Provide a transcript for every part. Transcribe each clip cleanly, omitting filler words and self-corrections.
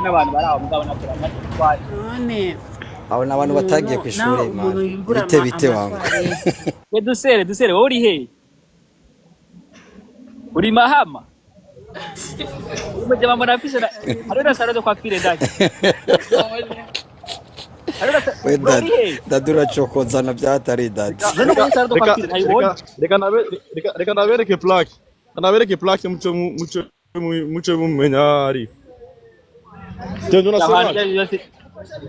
N'abantu bari aho, mugabo natwe natwe. None Abo ni abantu batagiye umuntu ku ishuri. Nawe umuntu Man, yimbura bite bite wangu. Amatoilette. We dusere, dusere, wowe uri he? Uri Mahama? Umujama mbona afise hariho na salon de coiffure ndaki, hariho na We bro, uri dadi he? Dadi, uracokozana byatari, dadi. None ubonye salon de Reka coiffure ntayibonye? Reka ndabereke plaque, reka ndabereke plaque, muce mumenya ari Tendo Ahantu national. ibyo byose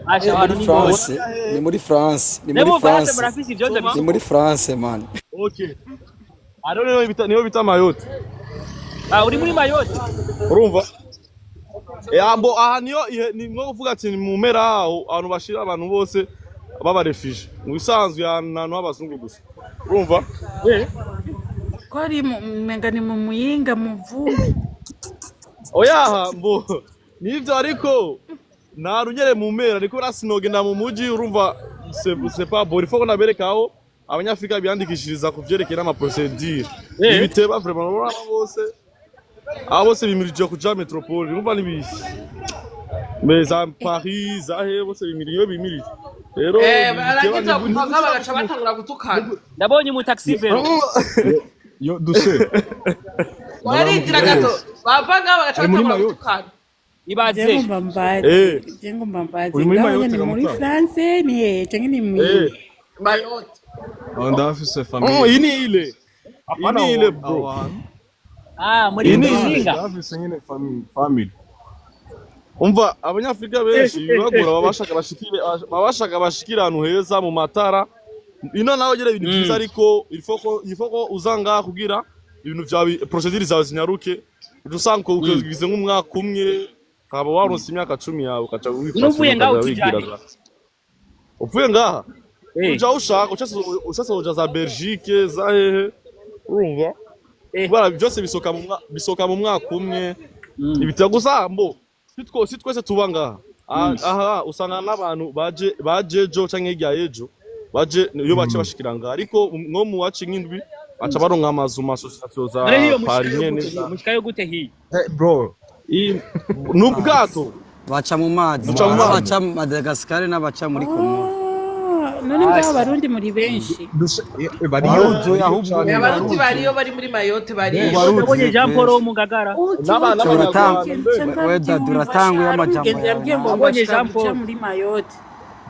asha Ni ahantu muri ni ngora. France, ni muri France, ni Ne muri mu Faransa France. murafise ivyondo Ni bisuku. muri France, man. Okay, aro niyo bita Mayotte. Ah, uri muri Mayotte? Urumva, mbo aha niyo ni nko kuvuga ati ni mu mpera aho ahantu bashira abantu bose baba réfugiés. Mu bisanzwe ahantu ahantu h'abazungu gusa, urumva. Ko ari umenga ni mu Muyinga mu vumbi. Oya, mbo nivyo, ariko nta runyere mu mpera, ariko rasinogenda mu muji, urumva, c'est pas bon. Il faut ko nabereka aho Abanyafrika biyandikishiriza ku vyerekeye n'ama procédure. Ibiteba vraiment, urabona bose, abo bose bimirije kuja métropole, urumva, nibisi mais za Paris, za he bose bimirije, iyo bimirije rero Barangiza kuva ngaho bagaca batangura gutukana. Ndabonye umu taxi vélo. Yo duse. Wararindira gato, bava ngaho bagaca Ari muri batangura Mayotte. gutukana. Ibaze. Je ngomba mbaze. Je ngomba mbaze. Uri muri Ngaho Mayotte, nyene ni muri Gamutanga? France, ni hehe canke ni Muyinga? Mayotte. Aho ndahafise Oh, famille. iyi ni ile, iyi ni ile, bro. Aho hantu. Ah, muri Iyi ni Muzinga. Ndahafise nyene family. Umva, Abanyafrika benshi bibagora, baba bashaka bashikire ahantu heza mu matara. Ino nawe nyene ibintu vyiza, ariko il faut ko uza ngaha kugira ibintu vyawe, procédure zawe zinyaruke. Uca usanga ugize nk'umwaka umwe, ukaba waronse imyaka 10 yawe, ukaca None uvuye ngaho wigira utuja he? Uvuye ngaha uja aho ushaka, ushatse uja za Belgique, za hehe, urumva. Kubera byose bisohoka mu mwaka umwe. Ibitego gusa, mbo si twese tuba ngaha. Aha usanga n'abantu baje ejo canke hirya y'ejo, baje iyo bace bashikira ngaha, ariko nko mu waci nk'indwi baca baronka amazu mu association za None hiyo Paris mushikayo nyene gute? Mushikayo gute hiyo? Hey, bro. N'ubwato. Baca mu mazi. Duca mu mazi. Abaca Madagascar n'abaca muri Komoro. Oh, none ngaho Abarundi muri benshi? Duse bariyo. Baruzuye ahubwo. Cane. Abarundi bariyo, bari muri Mayotte bariyo. Ndabonye Jean Paul wo mu Ngagara. N'abanyarwanda. We dadi, uratanguye amajambo Umugenzi yambwiye ngo yawe. Wabonye bashaka Jean guca Paul. muri Mayotte.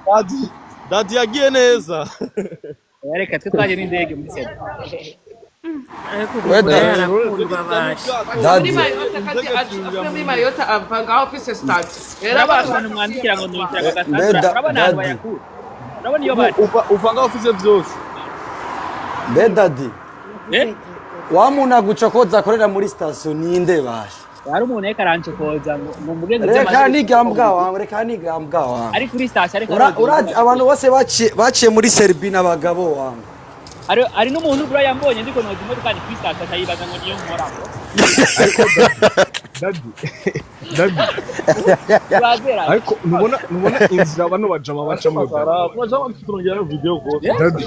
Dadi, dadi yagiye neza. Reka twe twaje n'indege muri Sena. Ariko We umugore dadi. arakundwa basha. Baca muri Dadi. Mayotte kandi avuye muri Mayotte ava ngaho afise statut rero. Urabona Abantu abantu mwandikira ngo nubikira Mbe bagasandura. Urabona ahantu dadi. bayakura, urabona iyo bari. Uva ngaho ufise vyose. Mbe dadi, wa muntu agucokoza akorera muri station ninde basha? Hari umuntu ariko arancokoza ngo mvuge ngo Reka nigambwa wawe, reka nigambwa wawe. Ari kuri station ariko Urazi abantu bose baciye muri Serbie n'abagabo wangu. Hari n'umuntu bro yambonye ndiko noza imodoka ni kuri station, akayibaza ngo niyo nkora. Dadi, dadi. Urazera. Ariko ntubona inzira bano bajama bacamo, dadi? Turongera video ko. Dadi,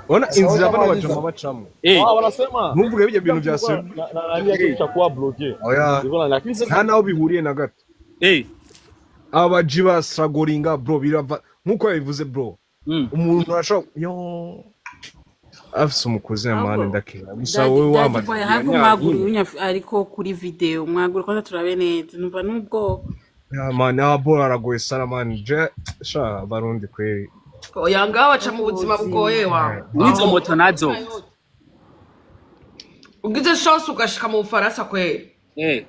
ubona inzira bano bajama bacamo? Ah, wanasema Ntuvuge bijya bintu bya Serbia. Nani yake itakuwa bloqué. Oya. Ndivyo, lakini sasa Nta naho bihuriye na gato. Abaji basragoringa, bro, birava nkuko yabivuze, bro. Umuntu arashobora yo afise umukozi Ahubwo man, ndakira gusa. Dadi Wowe dadi wamaze boy kugira ahubwo mwagura nyine. unya ariko kuri video mwagura kwanza turabe neza, numva nubwo. Ya man, abo aragoye sana, man. Je sha, Abarundi kweri. Oya, ngaho baca mu buzima bugoye wawe. N'izo moto nazo. Ugize chance ugashika mu Bufaransa kweri. Yeah,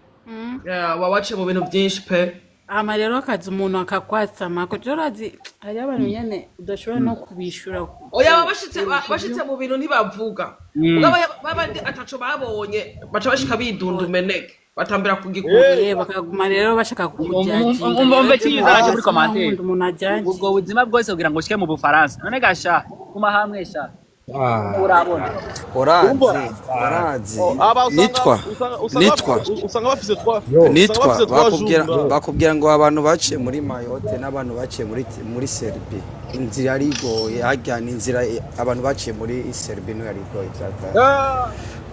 waba waciye mu bintu byinshi pe. Hama rero akazi umuntu akakwasama ko urazi hariyo abantu nyene udashobora no kubishura. Oya, baba bashitse mu bintu ntibavuga. Mugabo babandi ataco babonye baca bashika bidunda umeneke batambira ku gikuru. Bakaguma rero bashaka kukujajinga. Umva ikinyuza araje muri commentaire. Umuntu ajanje. Ubwo buzima bwose kugira ngo ushike mu Bufaransa, none gasha kuma hamwe sha, urabona. Urazi, urazi. Aba usanga Nitwa usanga nitwa usanga bafise twa usanga nitwa bafise twa bakubwira jours. Bakubwira ngo abantu baciye muri Mayotte n'abantu baciye muri Serbie, inzira yari igoye. Harya ni inzira abantu baciye muri Serbie niyo yari igoye byatari.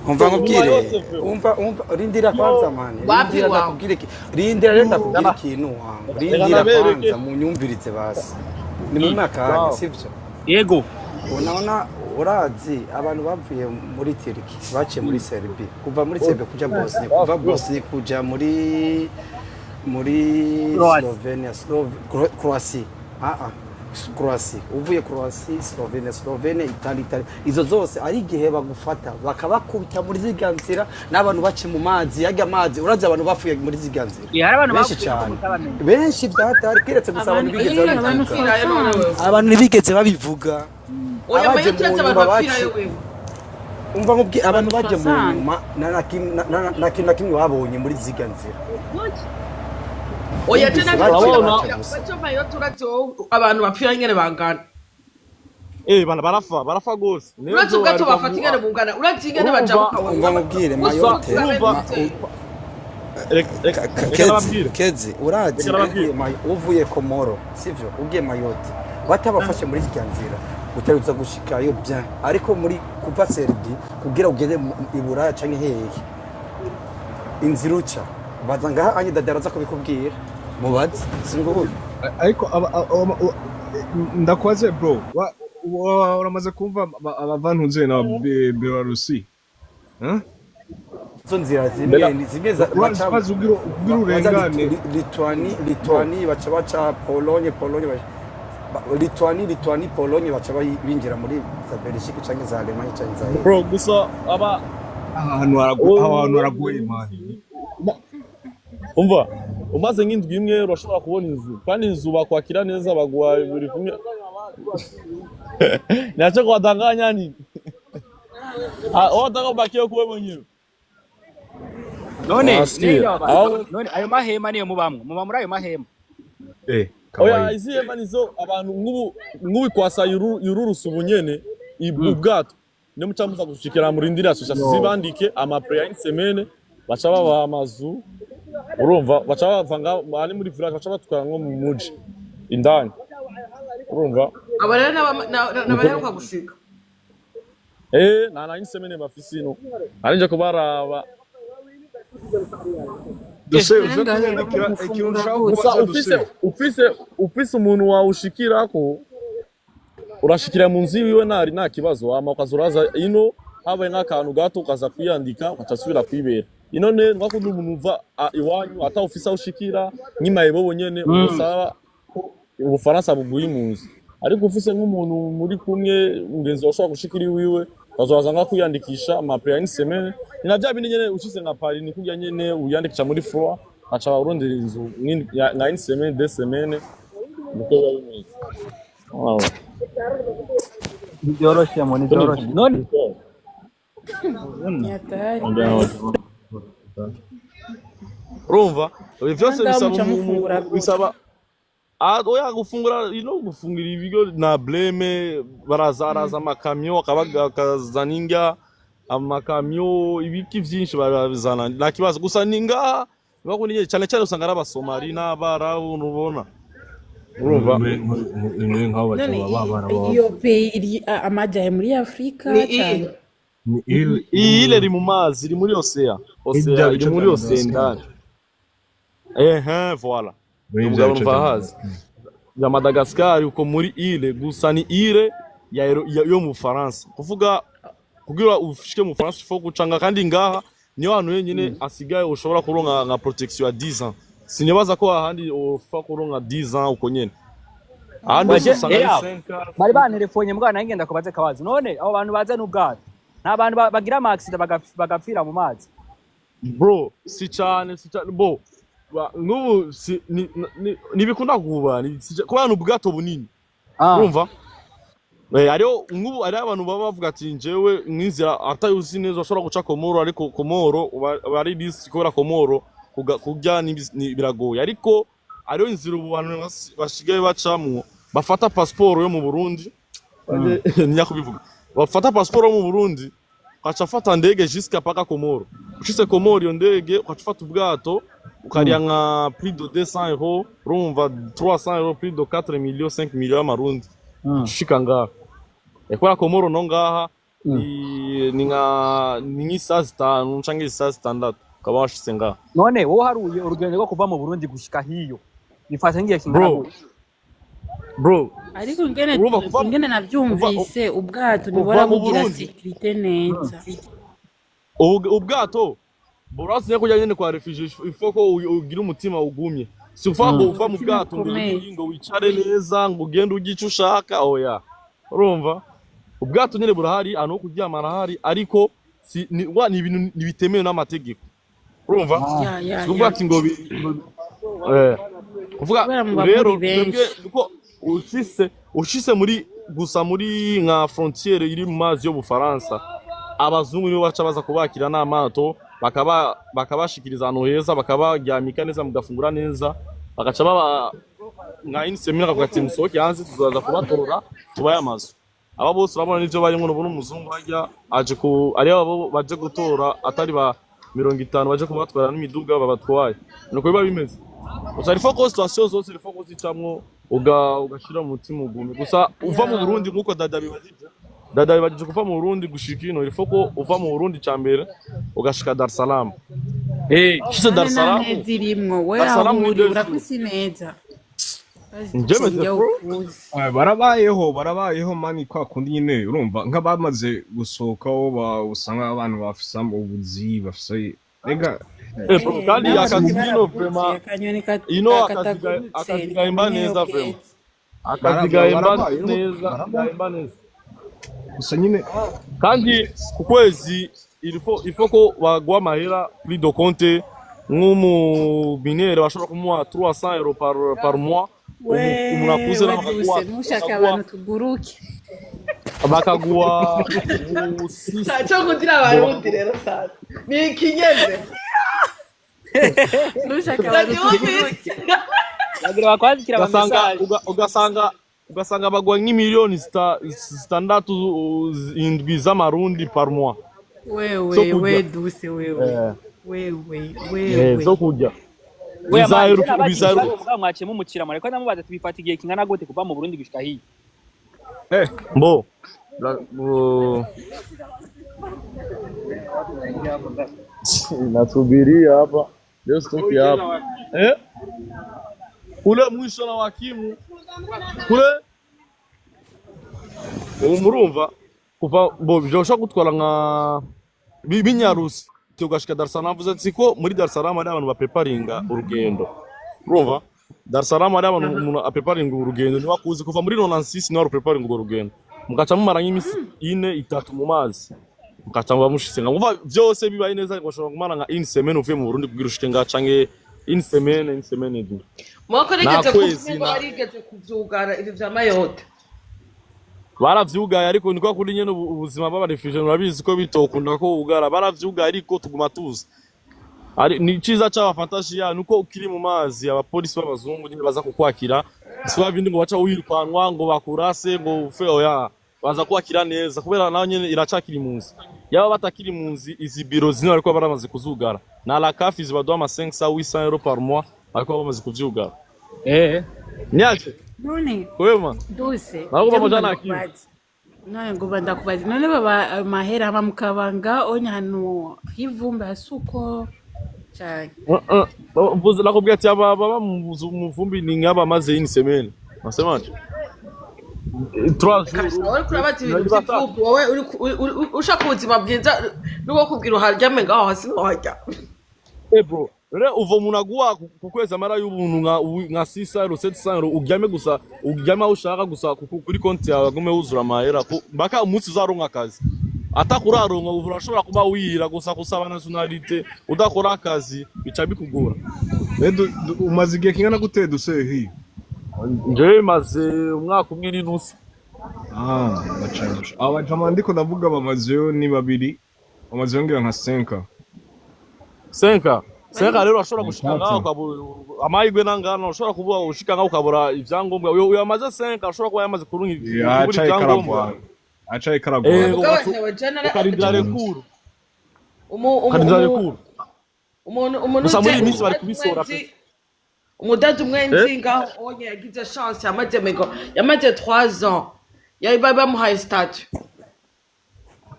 Umva nkubwire, Mayotte, frère. Umva, rindira kwanza mani. Wapi Rindira wawe? ndakubwire rindira rero ndakubwire ikintu wangu. Rindira nabereke. kwanza munyumvirize basi. Ni mu mwaka Wow. sivyo? Yego. Unaona, urazi abantu bavuye muri Turkey baciye muri Serbia, kuva muri Serbia kuja Bosnia, kuva Bosnia kuja muri Croatia. Slovenia, Croatia. Ah ah. Croatia. Uvuye Croatia, Slovenia, Slovenia, Italy, Italy. Izo zose ari igihe bagufata bakabakubita muri zirya nzira n'abantu bace mu mazi, yarya amazi. Urazi abantu bapfuye muri zirya nzira. Eh, hari abantu Benshi bapfuye cyane. mutabamenye. Benshi byatari kiretse gusa abantu Abantu- bigeze abantu babivuga. Bapfirayo none wewe. Abantu ntibigeze babivuga. Oya, Abaje Mayotte mu urazi abantu nyuma bapfirayo baci- wewe. Umva nkubwi abantu baje mu Soixante. nyuma na kintu na kimwe babonye muri zirya nzira. Oya, je Bumvise nanje baciye Urabona? baca gusa. baca Mayotte urazi wowe abantu bapfira ingene bangana. Eh, bana barafa, barafa gose. Niyo Urazi ubwato bari bafata ingene bungana, urazi ingene bajabuka wewe. Umva nkubwire Mayotte. Urumva? Reka reka reka Kezi, nababwire. Kezi, urazi Reka nababwire. uvuye Komoro, sivyo? Ugiye Mayotte, batabafashe muri zirya nzira utaruza gushikayo bien, ariko muri kuva Serbie kugira ugere i Buraya canke hehe, inzira uca baza ngaha anye dada araza kubikubwira, mubaze singubu. Ariko ndakwaze bro, uramaze kumva abavantuze na Belarusi? Huh? Izo nzira zimwe ni zimwe baca Bazi ugira baza urengane. Lituanie, baca baca Pologne, Pologne Lituanie, Lituanie, Pologne, baca binjira muri za Belgique canke za Allemagne canke za Bro, gusa aba Ahantu ahantu haragoye man. Umva, umaze nk'indwi imwe urashobora kubona inzu, kandi inzu bakwakira neza, baguha buri kumwe. Niache kuwadanganya nini? Ah, wewe unataka ubakie kuwe mwenyewe. None Wasikia. niyo abantu- none ayo mahema niyo mubamwo, muba muri ayo mahema? Eh, Oya, kawaii. izi hema nizo abantu nk'ubu ikwasa yururusa ubu nyene ubwato niyo muca muza gushikira murindira association zibandike amapre ya une semaine, baca babaha amazu, urumva, baca bava nga ari muri village, baca batwara nko mu muji indani, urumva. Aba rero n'abaheruka gushika. Eh, nta une semaine bafise ino arinje kubaraba. Dose Eh, uze ngaho kunyandikira gufungura ikintu ushaka gute? Gusa kubaza ufise dose. ufise umuntu wawe ushikirako, urashikira mu nzu iwiwe ntari nta kibazo, hama ukaza uraza ino habaye nk'akantu gato ukaza kwiyandika ukaca asubira kwibera ino. Ne nwakundi umuntu uva iwanyu ata ufise aho ushikira nk'imayebobo nyene, usaba ko Ubufaransa buguha impunzi, ariko ufise nk'umuntu muri kumwe mugenzi wawe ushobora gushikira iwiwe, ukazoza nka kwiyandikisha amapre ya une semaine. Ni na bya bindi nyene ushitse nka Paris, ni kurya nyene wiyandikisha muri froid, aca barondera inzu nka une semaine, 2 semaines, niko biba bimeze. Wow. Ntibyoroshye mo, ntibyoroshye none. Ni hatari. Urumva ibi vyose Kandi aho bisaba muca mufungura gute? Bisaba. Ah, oya, gufungura ino, gufungura ibigo na bleme baraza, araza amakamyo akazana indya, amakamyo, ibiki vyinshi barabizana, nta kibazo. Gusa ni ngaha niba cyane cyane usanga ari Abasomali n'Abarabu, ntubona, urumva. Ni nk'abo None bajama b'abana baba iyo pays iri amajahe muri Afrika Ni cyane? iyi. Ni ile. Iyi ile iri mu mazi, iri muri océan. Ibya Océan bice iri muri bya océan Madagascar. indani, ehe, voilà. Muri ibya Umugabo bice numva bya ahazi ya Madagascar uko muri ile, gusa ni ile yo mu Faransa, kuvuga kugira ushike mu Faransa ifo gucanga, kandi ngaha niyo hantu wenyine asigaye ushobora kuronka nka protection ya 10 ans. Sinibaza ko ahandi ufa kuronka 10 ans uko nyene, ahandi hose Waje usanga ari era 5 ans. Bari banterefonye mbwa nanjye ngenda kubaze kabazo. None abo bantu baza n'ubwato, nta bantu bagira ama accident bagapfira mu mazi? Bro, si cyane, si cyane bo. Nk'ubu si ntibikunda kuba kubera ni ubwato bunini. Urumva. Eh, hariho nk'ubu hariho abantu baba bavuga ati njyewe nk'inzira atayuzi neza ushobora guca Komoro, ariko Komoro uba ari risky kubera Komoro kurya biragoye, ariko hariho inzira ubu bantu basigaye bacamwo, bafata pasiporo yo mu Burundi, nyakubivuga, bafata pasiporo yo mu Burundi, ukaca afata ndege jusqu'à paka Komoro. Ushitse Komoro, iyo ndege ukaca ufata ubwato, ukariya nka plus de 200 euros, urumva, 300 euros, plus de 4 millions, 5 millions y'amarundi, ushika ngaha. Kubera Komoro no ngaha Ni nk'isaha 5 canke isaha 6 ukaba washitse ngaha. None wowe haruye urugendo rwo kuva mu Burundi gushika hiyo bifata ngiye kingana Bro. gute? Bro, Ariko ingene urumva ingene navyumvise, ubwato ntibora kuva mu bugira Burundi. sécurité neza. Ubwato burasiye kujya nyene kwa réfugié, il faut ko ugira umutima ugumye. Si uvuga ngo uva mu Umutima bwato ngo ukomeye. ngo wicare neza, ngo ugende urye ico ushaka, oya. Urumva, ubwato nyene burahari, ahantu ho kuryama harahari, ariko si ni, wa, ni ibintu ntibitemewe n'amategeko, urumva? Ya. Si kuvuga ati ngo kuvuga Kubera muba rero muri benshi. twebwe nuko ushise muri gusa muri nka frontière iri mu mazi y'Ubufaransa, abazungu nibo baca baza kubakira n'amato, bakabashikiriza ahantu heza, bakabaryamika neza, mugafungura neza, bagaca baba nka une semaine, bakavuga ati musohoke hanze, tuzaza kubatora tubaye amazu. Aba bose urabona n'ivyo barimwo. Nubona umuzungu harya aje ku ari abo baje gutora atari ba 50, baje kubatwara n'imiduga babatwaye. Nuko biba bimeze. Gusa il faut ko situation zose, il faut ko zicamwo ugashira mu mutima ugume. Gusa uva mu Burundi, nkuko dada bibajije, dada bibajije, kuva mu Burundi gushika ino, il faut ko uva mu Burundi ca mbere ugashika Dar es Salaam. Shitse Dar es None nta Salaam, neza irimwo we. Dar es Aho Salaam ni uri deux jours. urafise ineza. Njemeze Njya bro. ukuzi. Barabayeho, barabayeho mani, kwa kundi nyine urumva nk'abamaze gusohokaho usanga abantu bafise ubuzi bafise rega. Bro, kandi akazi kino vraiment akanyoni ino akazi gahemba neza vraiment. Akazi gahemba Barabayeho, neza, barabayeho. gahemba neza. Gusa nyine Kandi ku kwezi il faut ko baguha amahera kuri do compte. Nk'umu mineur bashobora kumuha 300 euros par mois. Umuntu akuze nawe we bakaguha duse ntushake bakaguha abantu tuguruke. Bakaguha six Ntacyo nkundira Abarundi rero sasa ni ikinyene. Ntushake abantu Ndabyumvise. tuguruke. Bagira bakwandikira ama ugasanga message. Ugasanga bagwa nk'imiliyoni 6, 7 z'amarundi par mois zo Wewe kurya. We duse wewe, wewe, wewe. Zo kurya. Oya, bizaheruka mani, nabagira bizaheruka. ikibazo mugabo mwaciyemo umukira, mureko ndamubaza ati bifata igihe kingana gute kuva mu Burundi gushika hiya? Mbo nasubiria hapa leo, sitoki hapa Kule mwisho na wakimu kule. Ubu murumva kuva bo byoshobora gutwara nka binyaruse ugashika Dar es Salaam. Vuze ati ko muri Dar es Salaam hari abantu bapreparinga urugendo. Urumva, Dar es Salaam hari abantu, umuntu apreparinga urugendo niwe akuzi kuva muri 96, niwe apreparinga urwo rugendo, mugaca mumara nk'imisi 4, 3 mu mazi, mugaca muba mushitse nga muva vyose bibaye neza. Ngo kumara nka une semaine uvuye mu Burundi kugira ushike nga, canke une semaine, une semaine et demie. Moko Nta nigeze kwezi kuvuga barigeze kuvyugara ivyo vya Mayotte. Baravyugaye, ariko niko kuri nyene ubuzima bw'aba réfugiés murabizi ko bitokunda ko ugara. Baravyugaye, ariko tuguma tuzi. Ari ni ciza c'abafantashiya nuko ukiri mu mazi abapolisi b'abazungu nyene baza kukwakira. Si bindi ngo baca wirukanwa ngo bakurase ngo ufe, oya, baza kwakira neza kubera nawe nyene iracakiri impunzi. Yaba batakiri impunzi, izi biro zino bariko baramaze kuzugara na la CAF zibaduha ama 500, 800 euros par mois, ariko bamaze kuvyugara. Nyaje None kwema. duse Ntabwo je bamuja ngomba nakiri. ndakubaza. None ngomba ndakubaza, none baba ayo mahera hama mukabanga onya hano h'ivumbi hasuko cane? Mvuze nakubwira ati aba baba mu vumbi ni nk'abamaze une semaine. Nasemaje? 3 jours. Wowe uriko urabaza ibintu vy'ivumbi, wowe ushaka ubuzima bwiza n'uwo kubwira uharyame ngaho hasi ntiwahajya. Eh bro, rero uva umuntu aguha ku kwezi amara y'ubuntu nka 600 euro, 700 euro, uryame gusa, uryame aho ushaka gusa, kuri konti yawe agume wuzura amahera mpaka umunsi uzaronka akazi. Atakuraronka ubu urashobora kuba wira gusa kusaba nationalité udakora akazi bica bikugora. Umaze igihe kingana gute duse hiyo? Njyewe maze umwaka umwe n'inusu. Ah, bacanje abajama ndiko ndavuga bamazeyo ni babiri, bamazeyo ngira nka 5. Cinq rero urashobora gushika Quatre. ngaho ukabura amahirwe nangana, ushobora kuba ushika ngaho ukabura ivyangombwa. Uyo yamaze 5 ashobora kuba yamaze kurunga kubura Acaye ivyangombwa. karagwana, acaye karagwana. Ukarindira recours, ukarindira recours. Umuntu Gusa muri iyi minsi bari kubisora pe. Umudadi umwe nzi ngaho onye yagize chance, yamaze mego yamaze 3 ans, yari bari bamuhaye statut.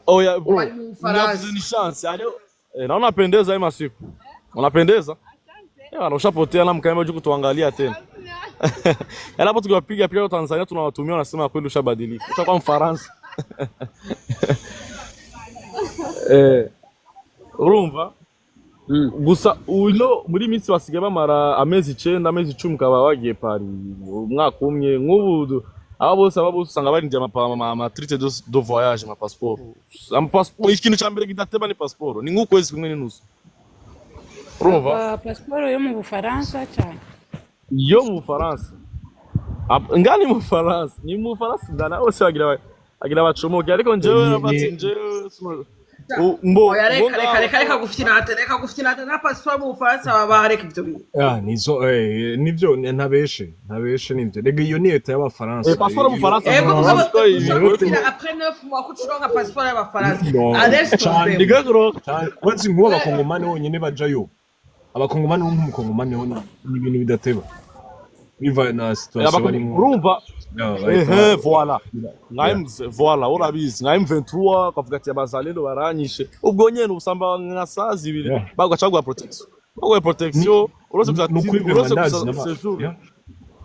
Oya bro, Bari mu Bufaransa. navuze ni chance. Alio na unapendeza hii masiku. Unapendeza? Bana ushapotea na mkaema juu kutuangalia tena. Yaani hapo tukiwapiga pia Tanzania tunawatumia wanasema kweli ushabadilika. Ushakuwa Mfaransa. Urumva? Gusa uno muri minsi basigaye bamara amezi 9, amezi 10 kaba wagiye Paris umwaka umwe nk'ubu aba bose usanga barindiye ama titre de voyage, ama passeport. Ama passeport, ikintu ca mbere kidateba ni passeport, ni nk'ukwezi kumwe n'inusu, urumva? Pasiporo yo mu Bufaransa cyane? Yo mu Bufaransa. Ngani mu Bufaransa, ni mu Bufaransa ndana bose bagira bacomoke, ariko njewe bati njewe mbo Oya, mbo reka reka reka reka gufinata, reka gufinata na pasiporo mu Bufaransa baba, reka ivyo bintu. Ah, nizo nivyo, ntabeshe nivyo. Rega iyo ni leta y'Abafaransa. Passeport mu Bufaransa. Ego, mugabo Pasiporo ushobora après 9 mois ko ucuronka pasiporo y'Abafaransa. No. Laisse Cane. tomber. Nigagro. Cane. Uretse nk'ubu Abakongomani bonyene bajayo, Abakongomani bo nk'Umukongomani ho ni ibintu bidateba biva na situation barimwo. Urumva? Ya, bahita Ehe, voilà, nka M, voilà, urabizi nka M23 kavuga ati abazalendo baranyishe, ubwo nyene ubusamba nka saa 2 bagaca baguha protection, baguha protection urose gusa. Ni ukuri Urose ndazi gusa séjour. Yeah.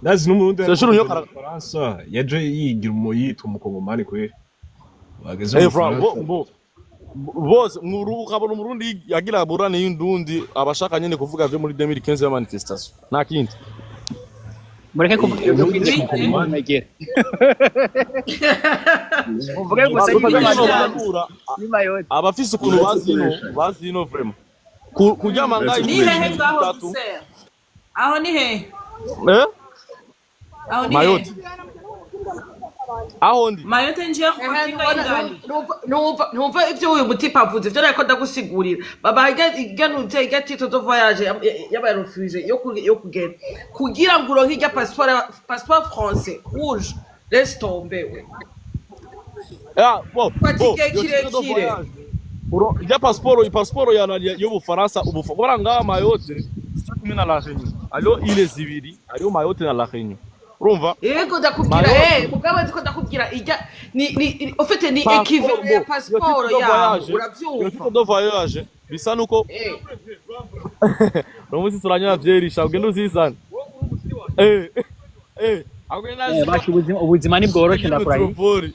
Ndazi n'Umurundi Séjour ariko niyo mu Bufaransa yaje yigira umu yitwa Umukongomani kweri bageze mu Eh, fra bo Bufaransa. bo bose ukabona Umurundi yagira burane y'indundi abashaka nyene kuvuga vyo muri 2015 ya manifestation, nta kindi. Mureke kuvuga ibyo. Umurundi Kwinjira Umukongomani. mwegere muvuge gusa Gusa nyine nyine Mayotte. bakura Ni Mayotte. Abafise ukuntu bazi ino vraiment kuryama ngaho Ni hehe ngaho? itatu. Gisera aho ni hehe? Eh. Aho ni Mayotte. hehe? Aho ndi. Mayotte njia kukinga ingani. Numva ivyo uyu mutipe avuze, ivyo nariko ndagusigurira. Baba iganutse irya titre de voyage y'abarefugee yo kugenda kugira ngo uronke irya passeport français rouge, laisse tomber we. Ah, bon, Fata bon, igihe iyo titre de kirekire. voyage. Uro, irya passeport y'Ubufaransa, kubera ngaha Mayotte si kumwe na La Réunion. Hariho îles zibiri, hariho Mayotte na La Réunion. Urumva? Yego, ndakubwira. Mayotte. Mugabo ndiko ndakubwira irya ni au fait ni Passeport, équivalent ya bon, passeport iyo titre de yaho. voyage, iyo Uravyumva? titre de voyage bisa nuko uno munsi turanywa vyerisha ugenda uzizana. Agenda Bacu ubuzima ntibworoshe, ndakurahiye. Metropole.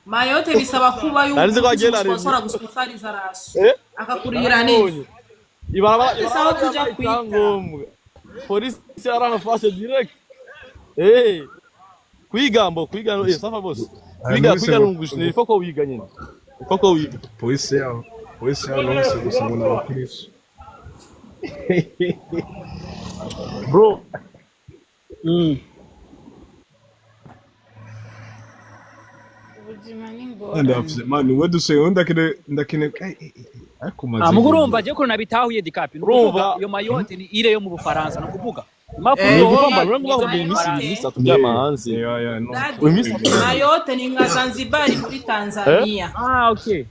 Mayotte bisaba kuba Nari nzi ko agenda yuko aremye. Agusponsoriza raso akakurihira Narabonye. neza. Ibarabara Bisaba ibarabara kuja ryambaye kwita. icyangombwa. Polisi yaranafashe direct. Kwiga mbo kwiga safa boss. Kwiga Numvise kwiga ngo- nungushine ifo ko wiga nyine. Ifo ko wiga. Polisi yaho numvise gusa ngo ni abakristo. Bro, Ubuzima ni ingorane. Ndafise mani we duse ndakine ndakine ariko maze Ah, mugo urumva je ukuntu nabitahuye dikapi, ni Urumva? ukuvuga iyo Mayotte ni île yo mu Bufaransa, ni ukuvuga ni impapuro ukuvuga ni ngo izo ngo mu iminsi Bufaransa. iminsi aturyama hanze. Yeah, no. Daddy, Iminsi Mayotte ni nka Zanzibar muri Tanzania. Ah, okay.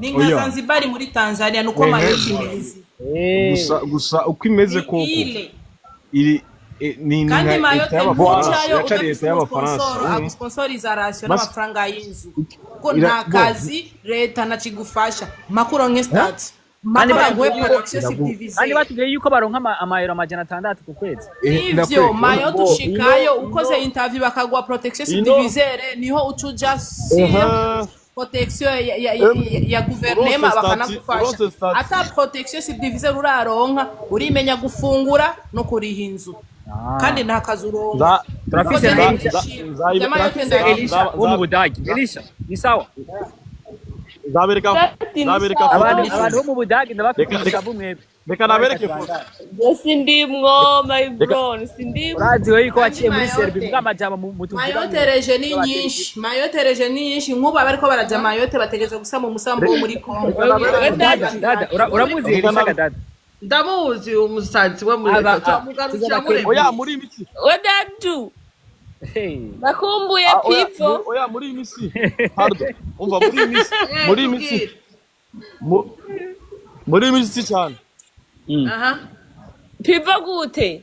Ni nka Oya. Zanzibar muri Tanzania, nuko Ehe. Mayotte imeze. Gusa uko imeze Ni koko île. iri ni Kandi nka Mayotte leta y'Abafaransa, ntujayo iracari udafise leta y'Abafaransa. umusponsoro agusponsoriza ration n'amafaranga y'inzu, kuko nta Bo kazi leta ntakigufasha mpaka uronke statut, Kandi mpaka baguhe batubwiye protection kandi subdivisée. batubwiye yuko baronka amayero 600 ku kwezi. Ivyo Ndakwereka. Mayotte Bo, ushikayo ino ukoze interview bakaguha protection ino subdivisaire, niho uca uja sur protection ya guverinema Uronse statut, bakanagufasha. uronse statut. Ata protection subdivisaire uraronka, urimenya gufungura no kuriha inzu, kandi nta kazi uronka. Turafise Kuko na je Elisha. ndabishima. Vya Mayotte Turafise ndabishima. Elisha wo mu Budagi. Elisha ni sawa? Nzabereka Dati ni nzabereka sawa. foto. Abantu bo mu Budagi ndabafite Reka reka umushavu mwebwe. reka nabereke foto. Je sindimwo my Reka bro, sindimwo. Urazi we yuko Kandi waciye muri Serbia, Mayotte mbwa amajambo mutuvuga Mayotte mwebwe. reje ni nyinshi, Mayotte reje ni nyinshi. Nk'ubu abariko baraja Mayotte bategerezwa gusama umusambo wo muri Kongo. Wewe Dada, dadi. dada, uramuzi reka Elisha na ga dada? Ndamuzi umusanzi we muri Aba turamugarukira tuzabakenya. Oya, muremure. muri imiti. We dadu. Hey. Nakumbuye Ah, oya, pivo. oya, muri imisi. Pardon. Umva muri imisi, muri imisi. Tubwire. Muri imisi cyane. Aha. Pivo gute?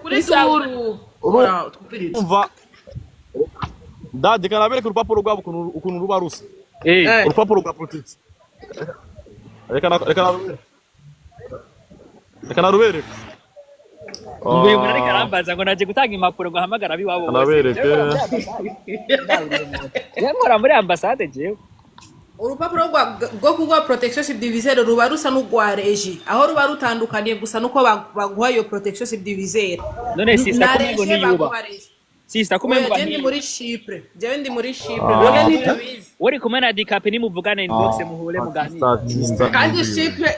Kuri Ni sawa. duru ora twumvirize. Urumva dade, kana bereka urupapuro rwabo ukuntu ruba rusa. Urupapuro rwa protection, reka reka narubereke. Mvuye muri, ariko arambaza ngo naje gutanga impapuro, ngo ahamagara ab'iwabo bose. Nabereke. Jewe nkora muri ambasade jewe. Urupapuro rwo kuguha protection subdivisaire ruba rusa n'urwa reji, aho ruba rutandukaniye gusa nuko baguha iyo protection subdivisaire. None sister, Na ko umengo reji ntiyuba. baguha reji. Sister, ko umengo Oya, je ndi ntiyu muri Chypre, jewe ndi muri Chypre. Ah. None ntitubizi. Uri kumwe na Dikapi, nimuvugane inbox, muhure muganire. Kandi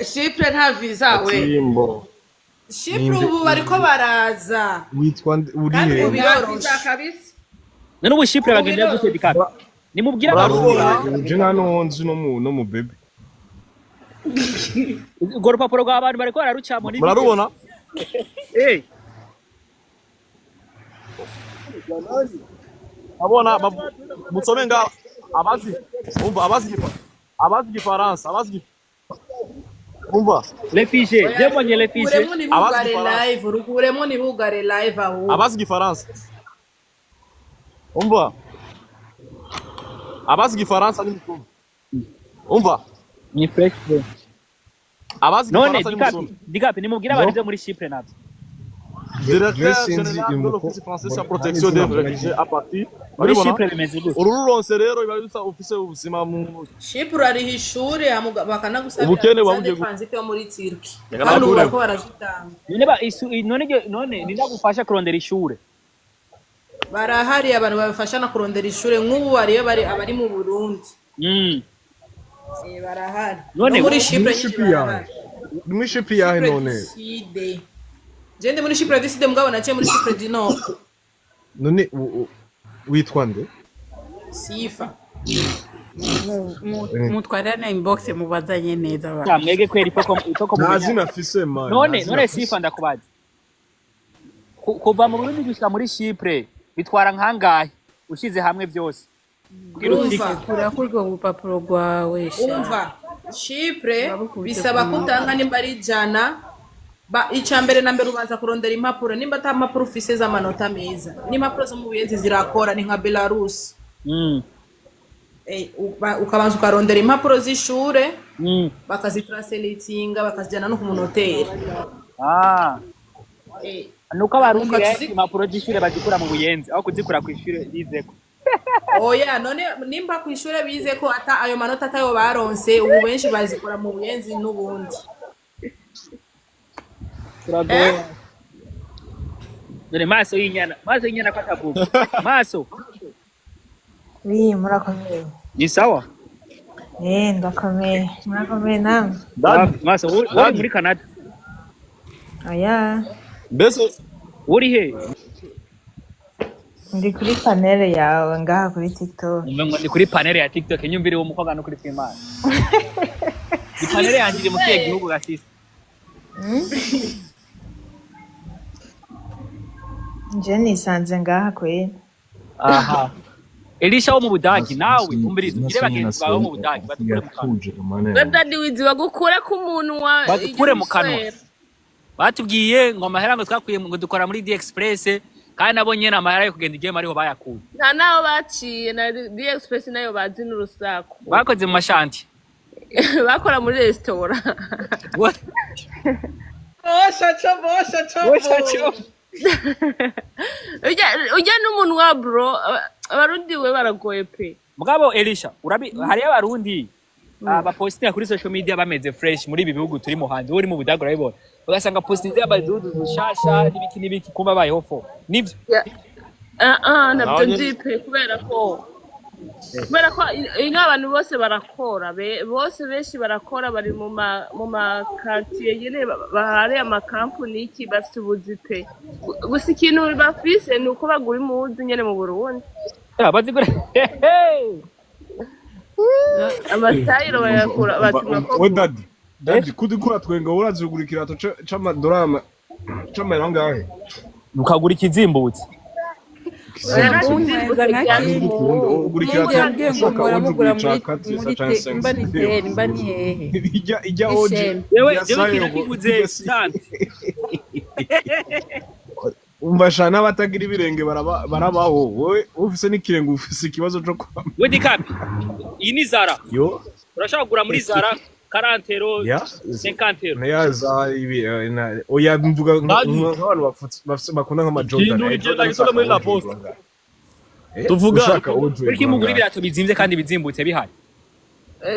Chypre nta visa we. Timbo. Chypre Ninde- ubu bariko baraza. Witwa uri Kandi he? ubu Nta visa biroroshe. kabisa. None ubu Chypre Ubu bagenda gute? biroroshe. Dikapi, nimubwire abarubona. Je nta n'uwo nzi no mu bebe. Urwo rupapuro rw'abantu bariko bararucamo ni Murarubona? Eh. Abona musome nga abazi, umva, abazi igifaransa, abazi umva. Refugee, je mbonye refugee. Rukuremo Abazi ntibugare igifaransa. live, rukuremo ntibugare live ahubwo. Abazi igifaransa, umva, abazi igifaransa ni musome, umva. Ni fresh bro. Abazi None igifaransa ni Dikapi, musome. Dikapi, nimubwire abantu byo muri Chypre navyo. Directeur sinzi général de imuko l'office français sur la protection des réfugiés à partir. Muri Urabibona? Chypre bimeze gute? Uru ruronse rero biba bisa ufise ubuzima mu Chypre urariha ishuri bakanagusabira Ubukene visa buba de bugiye transit yo muri Turkey, Reka kandi ubu nakure. bariko barazitanga. None ba isu none none nindagufasha kurondera ishure? Barahari abantu babafasha no kurondera ishure, nk'ubu bariyo bari abari mu Burundi. Barahari. None No muri Muri Chypre nyine shipi yahe? barahari. Muri shipi yahe? Chypre None du Sud. Je ndi muri Chypre du Sud, mugabo naciye muri Chypre du Nord. None witwa nde? Sifa. Mutwarane inbox mubazanye neza ba. Ya mwege kweri, ifoko Nta mumenya. zina afise man. None Nta zina none afise. Sifa, ndakubaza. Kuva mu Burundi gushika muri Chypre bitwara nkangahe ushize hamwe byose? Kugira Urumva. ushike. Kura kuri urwo rupapuro rwawe sha. Umva, Chypre Babukubise bisaba ku ko utanga nimba ari 100 ba, icya mbere na mbere ubanza kurondera impapuro, nimba ata mpapuro ufise z'amanota meza, n'impapuro zo mu Buyenzi zirakora, ni nka Belarus. Ukabanza ukarondera impapuro z'ishure, bakazitranslatinga, bakazijyana no ku munoteri. Nuko abarundi Ukaca rero impapuro z'ishure bazikura mu Buyenzi aho kuzikura ku ishure bizeko. Oya, none nimba ku ishure bize ko ata ayo manota atayo baronse, ubu benshi bazikora mu Buyenzi n'ubundi. Turagowe. None maso y'inyana, maso y'inyana ko atavuga. Maso Oui, murakomeye. ni sawa? Eh, ndakomeye. Murakomeye namwe. Maso, uri muri Canada? Oya, Mbese uri he? Ndi kuri panel yawe ngaha kuri TikTok. Umve ngo ndi kuri panel ya TikTok, nyumvire uwo mukobwa no kuri Twimana. Ni panel yanjye iri mu kihe gihugu gasisi? Nje nisanze ngaha kweri. Aha. Elisha wo mu Budagi, nawe umviriza, ugire bagenzi bawe bo mu Budagi badukure mu kanwa. Daddy Wizi, bagukure ku munwa. Badukure mu kanwa. Batubwiye ngo amahera ngo twakuye ngo dukora muri D Express, kandi nabo nyene amahera yo kugenda igema ariho bayakuye. Nta naho baciye na D Express nayo bazi n'urusaku. Bakoze mu mashanti. Bakora muri resitora. Bosha co, bosha co. Bosha co. Ujya n'umunwa bro, abarundi we baragoye pe. Mugabo Elisha, urabi hariyo abarundi bapostinga kuri social media bameze fresh muri ibi bihugu turi mu hanze, uri mu Budage urabibona. Ugasanga postinze abadudu dushasha n'ibiki n'ibiki, kumba bayeho fo. Nivyo. Ah ah, nabyo Nawe nyene- nzi pe, kubera ko inka abantu bose barakora, bose benshi barakora, bari mu ma quartier nyene, bahari amakampuni iki, bafite ubuzi pe. Gusa ikintu bafise ni uko bagura impuzu nyene mu Burundi. Ya bazigura. Amatayiro bayakura batuma ko We daddy, daddy, kudikura twenga urazugura ikirato c'amadorari c'amahera angahe? Ukagura ikizimbutse. Ugura ikirato ushaka oje, ugura ica 4 muri ca te mba ni 5. teri mba ni hehe? Ijya oje. Ishembe. Yewe ya jewe sayo ikintu ngo- kiguze santi. Umva sha, n'abatagira ibirenge barabaho, wowe ufise n'ikirenge ufise ikibazo co kwambara. We Dikapi. Iyi ni Zara. Yo. Urashobora kugura muri Zara 40 euro, Ya. 50 euro. Ya za ibi oya, mvuga Daddy. nk'abantu bakunda nk'ama Jordan. Ikintu Eh, igenda Jordan gisora ushaka muri la OG poste. igura ngahe? Eh, Tuvugane. ushaka OG Kuki igura mugura ngahe? ibirato bizimvye kandi bizimbutse bihari?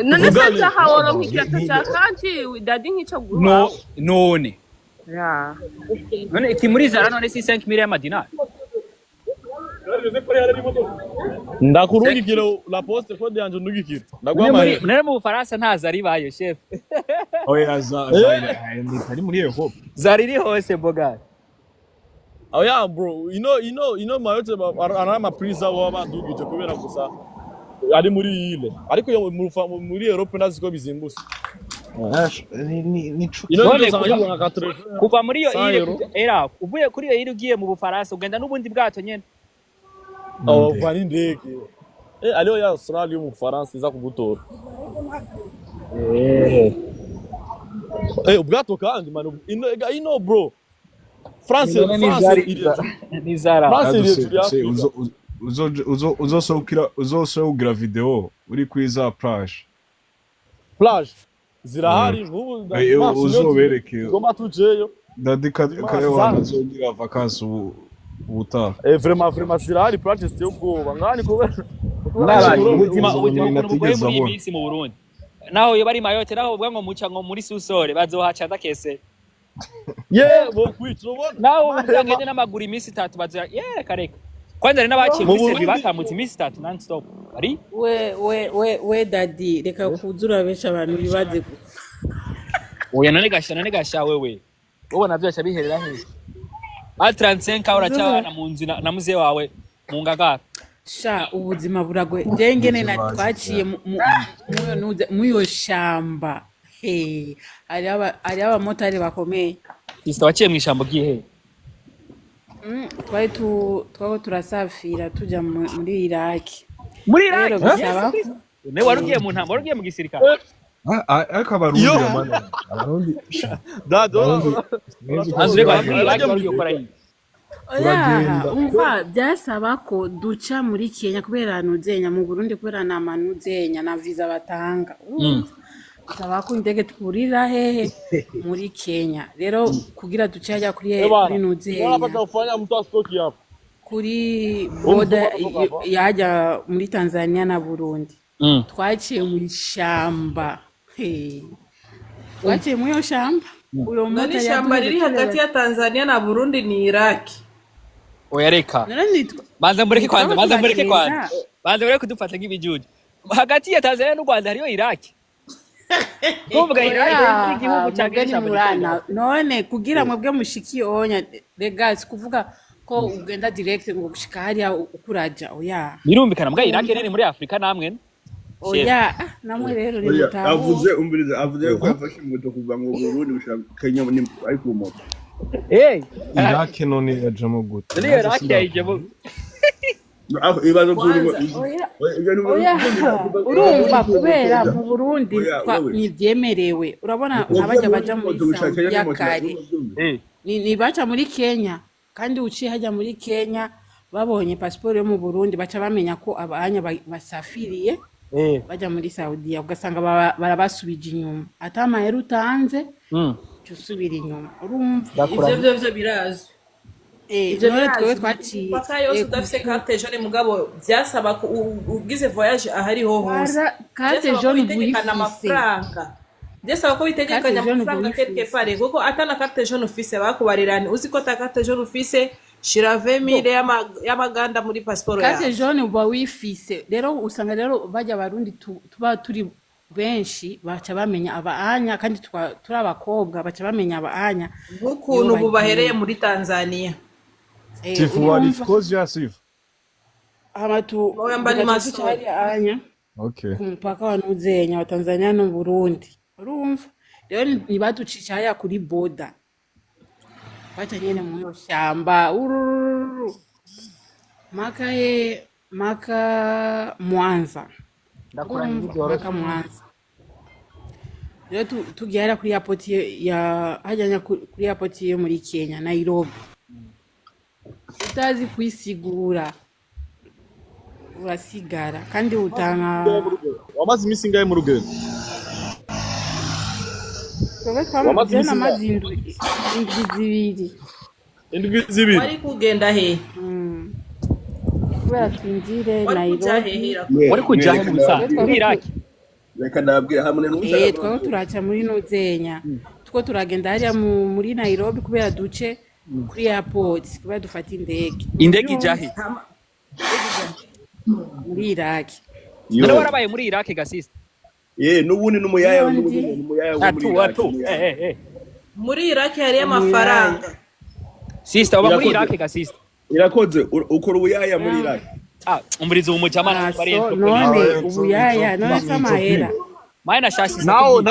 None se Tuvugane. nzaha woronka Ni- ikirato ni- ca kanti dadi nk'ico No, guhawe. none. Ya. None iki muri Zara none si 5000 y'amadinari. Ndakurungikira la poste, code yanje ndungikira. Ndaguha None muri amahera. none mu Bufaransa nta Zara ibayo, chef. Oya, za ntari muri Europe. Zara iri hose boga. Oh yeah bro, ino mayote ari amaprix abo baba bandugije kubera gusa ari muri ile. Ariko iyo muri Europe ndazi ko bizimbutse. Ni Ino None ndio usanga kuva yigura nka 80 kuva muri iyo 100 ile euro. kuja era uvuye kuri iyo ile ugiye mu Bufaransa ugenda n'ubundi bwato nyene. Oh, ninde? vani ndege. Eh, aliyo ya Australia mu Faransa iza kugutora. Eh. Eh, ubwato kandi man, ino bro. France None ni France Zara iri hejuru. ni Zara. France iri Aduse hejuru ya se Afrika. uzo uzosohokera video uri kuri za plage. Plage zirahari nk'ubu Eh, dimanche niyo uzobereke tugomba tujeyo. dadi Dimanche kayohana za azogira vacances ubu ubutaha. Eh, vraiment vraiment zirahari plage ziteye ubwoba nkani kubera Mwabanye kubera ubuzima Uzobona ubuzima ibintu ukuntu bugoye atigeze muri iyi abona. minsi mu Burundi. Naho iyo bari Mayotte, naho uvuga ngo muca ngo muri Susore bazohaca ndakese. Ye bo kwica ubona. Naho uvuga ngende n'amaguru iminsi 3 bazoya ye kareka. Kwanza hari n'abaciye Mu muri Serbie Burundi batambutse iminsi 3 non stop. Ari We we we we dadi, reka kuzura benshi abantu bibaze gupfa. Oya, none gasha, none gasha wewe. Wowe navyo acha biherera he? A 35 uracyabana mu nzu na muzee wawe mu ngagara. Sha, ubuzima buragoye. Je ngene na Ubuzima twaciye muyo shamba. Hey, hariho abamotari bakomeye. Sister, waciye mu ishambo gihe. Twari twako turasafira tuja muri Iraki. Muri Iraq. Rero bisaba ko Ne wari ugiye mu ntambara, wari ugiye mu gisirikare. Ah, ah, ariko abarundi yo bamana abarundi dado abarundi nzi ko Anzu rego muri turagenda Iraq wari ugiye gukora iki? Oya, turagenda umva byasaba ko duca muri Kenya kubera nuzenya mu Burundi kubera nta manuzenya na visa batanga. Urumva bisaba ko indege twurira hehe muri Kenya. Rero kugira duce hajya kuri Eh kuri bana, unaona nuzenya hapa kufanya mtu asitoki hapa. kuri Huyu boda mtu kutoka hapa. yajya muri Tanzania na Burundi. Twaciye mu ishamba. Hey. Twaciye muri iyo shamba. Uyo None mumotari ishyamba yaduheze riri tureba. hagati ya Tanzania na Burundi ni Iraki. Oya reka. None nitwa Banza mureke kwanza, ntitwaba banza mureke kwanza. turagenda. Banza mureke kudufata nk'ibijuju. Hagati ya Tanzania n'u Rwanda hariyo Iraq. Kuvuga Iraq Oya, ni igihugu cyagira mwebwe ishambo ntimurana rikomeye. none kugira mwebwe mushiki onya regasi kuvuga ko ugenda direct ngo gushika hariya ukuraja oya. Birumvikana mbwa Iraq nini muri Afrika namwe. Chef. Oya, ah, namwe rero Oya, nimutahure. avuze umviriza, avuze yuko yafashe moto kuva mu Burundi gushika Kenya ari ku moto. Eh, Iraq none yajamo gute? none Nanjye Iraq yayijemo. sindakubona. Aho ibibazo by'urimo Kwanza Oya ibyo ni oya, urumva kubera mu Burundi oya wewe ntibyemerewe. Urabona uvuye nk'abajya muri baja muri moto gushika Kenya Saudiya ni moto kare urabyumva. Eh. ni baca muri Kenya kandi uciye hajya muri Kenya babonye pasiporo yo mu Burundi baca bamenya ko abanya basafiriye Eh. bajya muri Saudiya, ugasanga barabasubije inyuma ata mahera utanze uca usubira inyuma urumva. Ndakura. ivyo vyo birazwi. Eh, Ivyo none twebwe birazwi. twaciye Imipaka yose udafise carte jaune mugabo vyasaba ko ugize voyage ahariho hose. Carte Vyasaba ko jaune uba bitegekana uyifise. amafaranga. Vyasaba ko Carte bitegekanya jaune uba amafaranga quelque uyifise. part kuko atana carte jaune ufise bakubarirana uzi ko ata carte jaune ufise shira 20000 y'amaganda muri pasiporo Carte yawe. jaune uba wifise. Rero usanga rero bajya abarundi tuba turi benshi baca bamenya abaanya kandi turi abakobwa baca bamenya abaanya iyo Nk'ukuntu ubu bahereye bagiye. muri Tanzania. Eh, Sifu urumva walifukozi sifu. hama Oya mba ni tugaca duca masoro. hariya anya Okay. ku mupaka wa Nuzenya wa Tanzania n'u Burundi. Urumva rero ntibaducisha hariya kuri boda, baca nyene mu iyo shamba urururu maka ye maka Mwanza. Ndakura Urumva ntibyoroshye. maka Mwanza. Rero tugiye hariya kuri airport ya hajyanya kuri airport yo muri Kenya Nairobi, utazi kwisigura urasigara kandi utanga. Wamaze iminsi ingahe mu rugendo? Twebwe Wamaze twamaze iminsi namaze ingahe? indwi 2. Indwi 2. Wari kugenda he? Kubera twinjire Wari kuja Nairobi. hehe Irakoze? Wari kuja he mu bisanzwe? Muri Iraki? Reka ndababwira hamwe n'ushaka. Twaba turaca muri Nuzenya, tuko turagenda hariya muri Nairobi kubera duce kuri airport kubera dufata indege. Indege ija he? Muri Iraki. None warabaye muri Iraki ga sister? N'ubundi n'umuyaya, N'ubundi. n'ubundi n'umuyaya wo muri Atu Iraki. atu. Muri Iraki hariyo amafaranga. Sister, uba muri Irakoze. Iraki ga sister? Irakoze, ukora ubuyaya muri Iraki? Ah, umurizo umujama bari So none ubuyaya none se amahera. Maana shasi. Nawe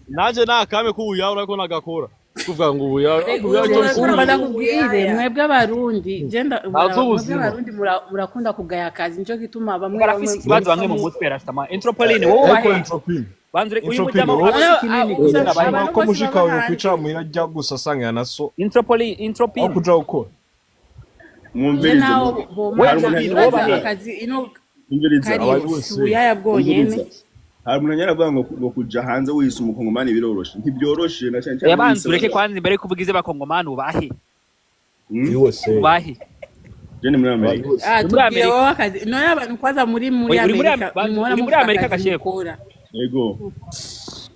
naje nakame k'ubuyawe urako nagakora. Kuvuga ngo ubuyawe, ubuyawe cyo Urumva ndakubwire, mwebwe Abarundi genda Ntazi mwebwe ubuzima. Abarundi murakunda kugaya akazi, nico gituma bamwe Barafise bamwe ikibazo bamwe mu mutwe rastama. Entropoline, wowe Ariko ubahe? Entropine. Banzure uyu Entropine, mujama wowe afise kinini usanga kugira abahe. ko mushika wawe kwicara muhira ajya gusa asanga na so. Entropoline, Entropine. Aho kuja gukora. Je Mwumvirize. naho bomara Hari umuntu uraza aravuga- akazi ino Mwumvirize. kariyo si ubuyaya bwonyene. Mwumvirize. Hari umuntu yaravuga ngo kuja hanze wise umukongomani biroroshe, ntibyoroshe na cyane cyane Yabanza ureke kwanza imbere yo kuvuga ivyo bakongomani ubahe. USA. Ubahe. Je ni muri Amerika. Ah, Muri tubwire Amerika. wowe akazi none abantu kwanza muri Uri muri Amerika muhora uri muri mufite Amerika akazi gashefu. mukora. Yego.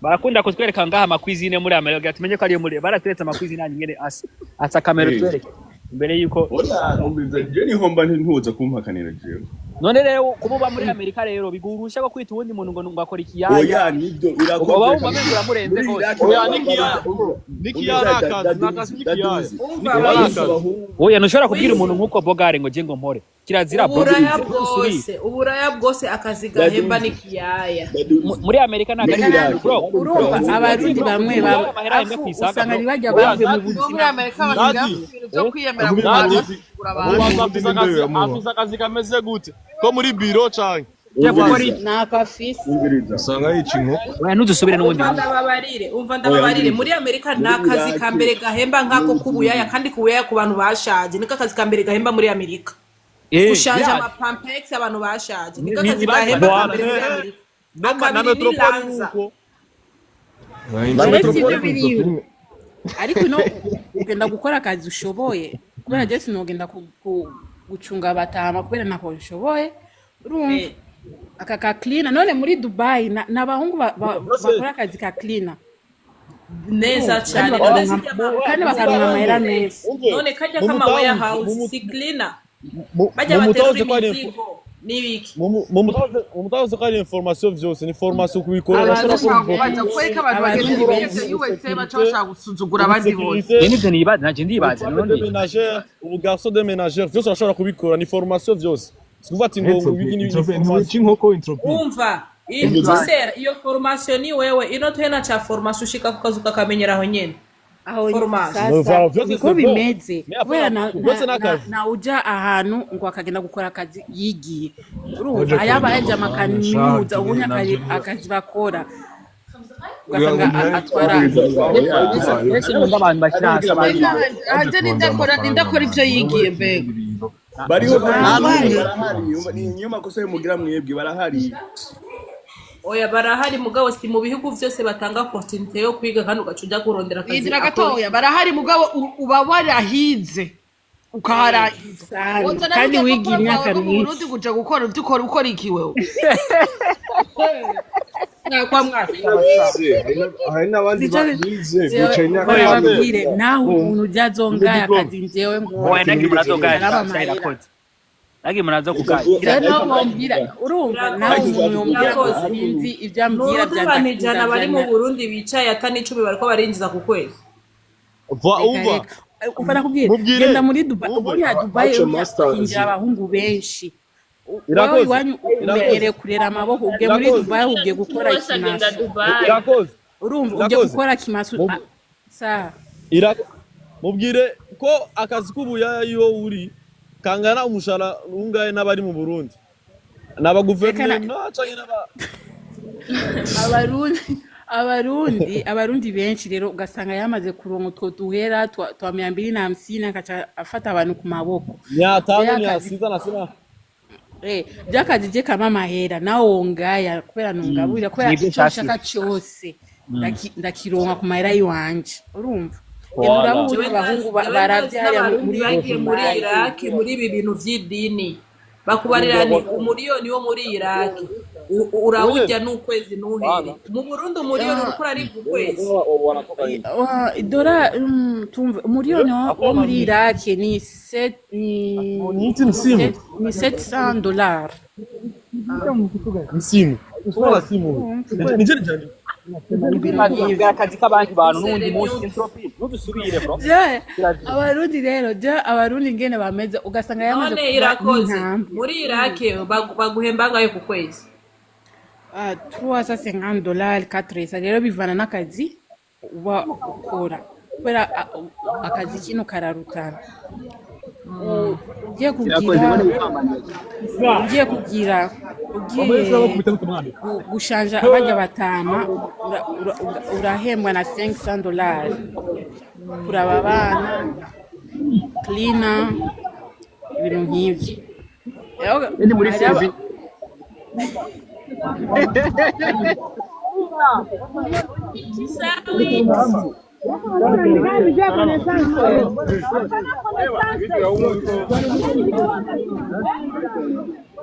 Barakunda kutwereka ngaha amakwizine muri Amerika kugira tumenye ko ariyo muri barateretse amakwizine yanyu nyene asa. Asa kamera twereke imbere yuko Oya, umviriza, je nihomba ntuza kumpakanira jewe. None rero kuba uba muri Amerika rero biguha uruhushya rwo kwita uwundi muntu ngo akora ikiyaya. Oya, nibyo irakoze. Uba wumva amenyo uramurenze Muri rwose. Iraki Oya, Umviriza, nikiyaya nakazi, nakazi nikiyaya. Umva Nikiyaya wize. nakazi. Oya, ntushobora kubwira Wize. umuntu nk'uko Bogare ngo je ngo mpore. Kirazira bro. Uburaya bwose, uburaya bwose akazi gahemba ni kiyaya. Muri Amerika ntabwo ari Muri ibintu Iraki. bro. Urumva Abarundi bamwe bamwe Amahera ahembwa afu ku isaga usanga bro. ni bajya Oya, bavuye mu Bo muri buzima Amerika basigaye Dadi. bafite ibintu byo kwiyemera ku Dadi. bantu basuzugura abantu. Ubanza afise akazi kameze gute? Ko muri biro canke? Je gukora iki? Nakafise. Umviriza. Usanga yica inkoko. Oya, ntuzusubire n'uwundi Umva muntu. ndababarire, umva ndababarire. Muri Amerika Muri ni akazi Iraki. ka mbere gahemba nk'ako k'ubuyaya, kandi k'ubuyaya ku bantu bashaje. Niko akazi ka mbere gahemba muri Amerika. Gushanja Yeah. amapampex abantu bashaje. Niko Ni akazi bande? gahemba ka Bwana, mbere muri Amerika. Na Akabiri ni metropole lanza. nuko. None si ibyo biriwe. Ariko ino ugenda gukora akazi ushoboye kubera je sinogenda gucunga abatama kubera ntako nshoboye, urumva aka ka cleaner. None muri Dubai n'abahungu bakora akazi ka cleaner Neza kandi cyane. None bakaronka zirya ma kandi bakaronka amahera meza. None kajya Mu kama mutahuzi, warehouse si cleaner. Bajya mu baterura mutahuzi ko ari imizigo n'ibiki. mu mutahuzi ko ari information vyose ni formation kubikora. Abantu Urashobora bashaka kubaza kubera ko abantu bageze Abarundi bigeze benshi. USA baca bashaka gusuzugura abandi bose. Je nivyo nibaza, naje ndibaza Ubu none. de ménagère, ubu garçon de ménagère, vyose urashobora kubikora, ni formation vyose. Sikuvuga ati ngo ibi ni Entropine, formation. ntiwica inkoko Entropine. Umva isera iyo formation ni wewe ino tuhena cha formation ushika ku kazu kakamenyera aho nyene. Aho Formation. sasa Voilà, vyose niko c'est bon. bimeze Mais kubera apana, byose ni akazi. na uja ahantu ngo akagenda gukora akazi yigiye, urumva Waje ayaba kurondera yaje amafaranga, amakaminuza sha, ubundi Nigeria. akazi bakora ugasanga atwara. Benshi nkunda abantu bashyira hasi abandi. Mbega hanze nindakora ivyo yigiye mbega. Bariho, barahari, Barahari. barahari. Ni niyo makosa y'umugira mwebwe, barahari. Oya, barahari mugabo si mu bihugu vyose batanga opportunité yo kwiga kandi ugaca uja kurondera akazi Rindira ako gatoya, barahari mugabo uba warahize ukaharangiza. Sana. Wozana Kandi rurya wigiye rupapuro rwawe imyaka rwo mu myinshi. Burundi kuja gukora ivyo ukora, ukora iki wewe? Kwa mwasaba. Hari n'abandi bize bicaye imyaka Oya, myinshi. babwire nawe umuntu ujya azongaya akazi njyewe ngo Oya, nagiye murazogaya araba sha amahera. irakoze. Nagiye murazo kugaya. Rero nawe wombwira, urumva nawe umuntu yombwira ngo Irakoze. sinzi ibyo ambwira Nurundi abantu 100 bari mu Burundi bicaye ata n'icumi bariko barinjiza ku kwezi. Va Reka umva. reka. Umva nakubwira, Mubwire. genda muri Dubai, Umva. ubundi Dubai Ace masters. hinjira abahungu benshi. Wewe Irakoze. iwanyu umenyereye kurera amaboko, ugiye muri Irakoze. Dubai ugiye gukora Wese agenda ikimaso. Dubai. Irakoze. Urumva ugiye Irakoze. gukora kimaso sa Mubwire ko akazi k'ubuyaya iyo uri kangana umushahara ungahe n'abari mu Burundi. N'aba guverinoma canke n'aba Abarundi benshi rero ugasanga yamaze kuronka utwo duhera twa 250 akaca afata abantu ku maboko. 500 Rero mia akazi sita na sina. Byakazi je kama amahera nawe ngaya kubera nungaburira kubera Nibyo icyo nshaka. nshaka cyose ndakironka ku mahera yiwanje, urumva? Voilà. Genda urabura Jewe abahungu ndazi baravye hariya n'abarundi muri bagiye muri Dubai. Iraki muri ibi bintu vy'idini, bakubarira ni umuriyoni wo muri Iraki urawurya n'ukwezi ntuhere. Mu Burundi umuriyoni uriko uraribwa ukwezi. Dora tumva umuriyoni wo muri Iraki ni ni Niite msimu. ni 700 dollars. Msimu. Swala simu. Nije nije. Bwira akazi k'abandi bantu n'uwundi munsi entropy ntudusubire bro. Je abarundi rero, je abarundi ngene bameze ugasanga yamaze None kuba irakoze n'intambwe. muri Iraki baguhemba angahe ku kwezi? 350 dollars, 400, rero bivana n'akazi uba ukora kubera akazi kino kararutana. Ugiye Irakoze kugira bari gupambana. ugiye kugira ugiye gushanja abajya batama urahembwa na 500 dollars, kuraba abana, cleaner, ibintu nk'ibyo. Rero Ndi muri hari aba- Serbie.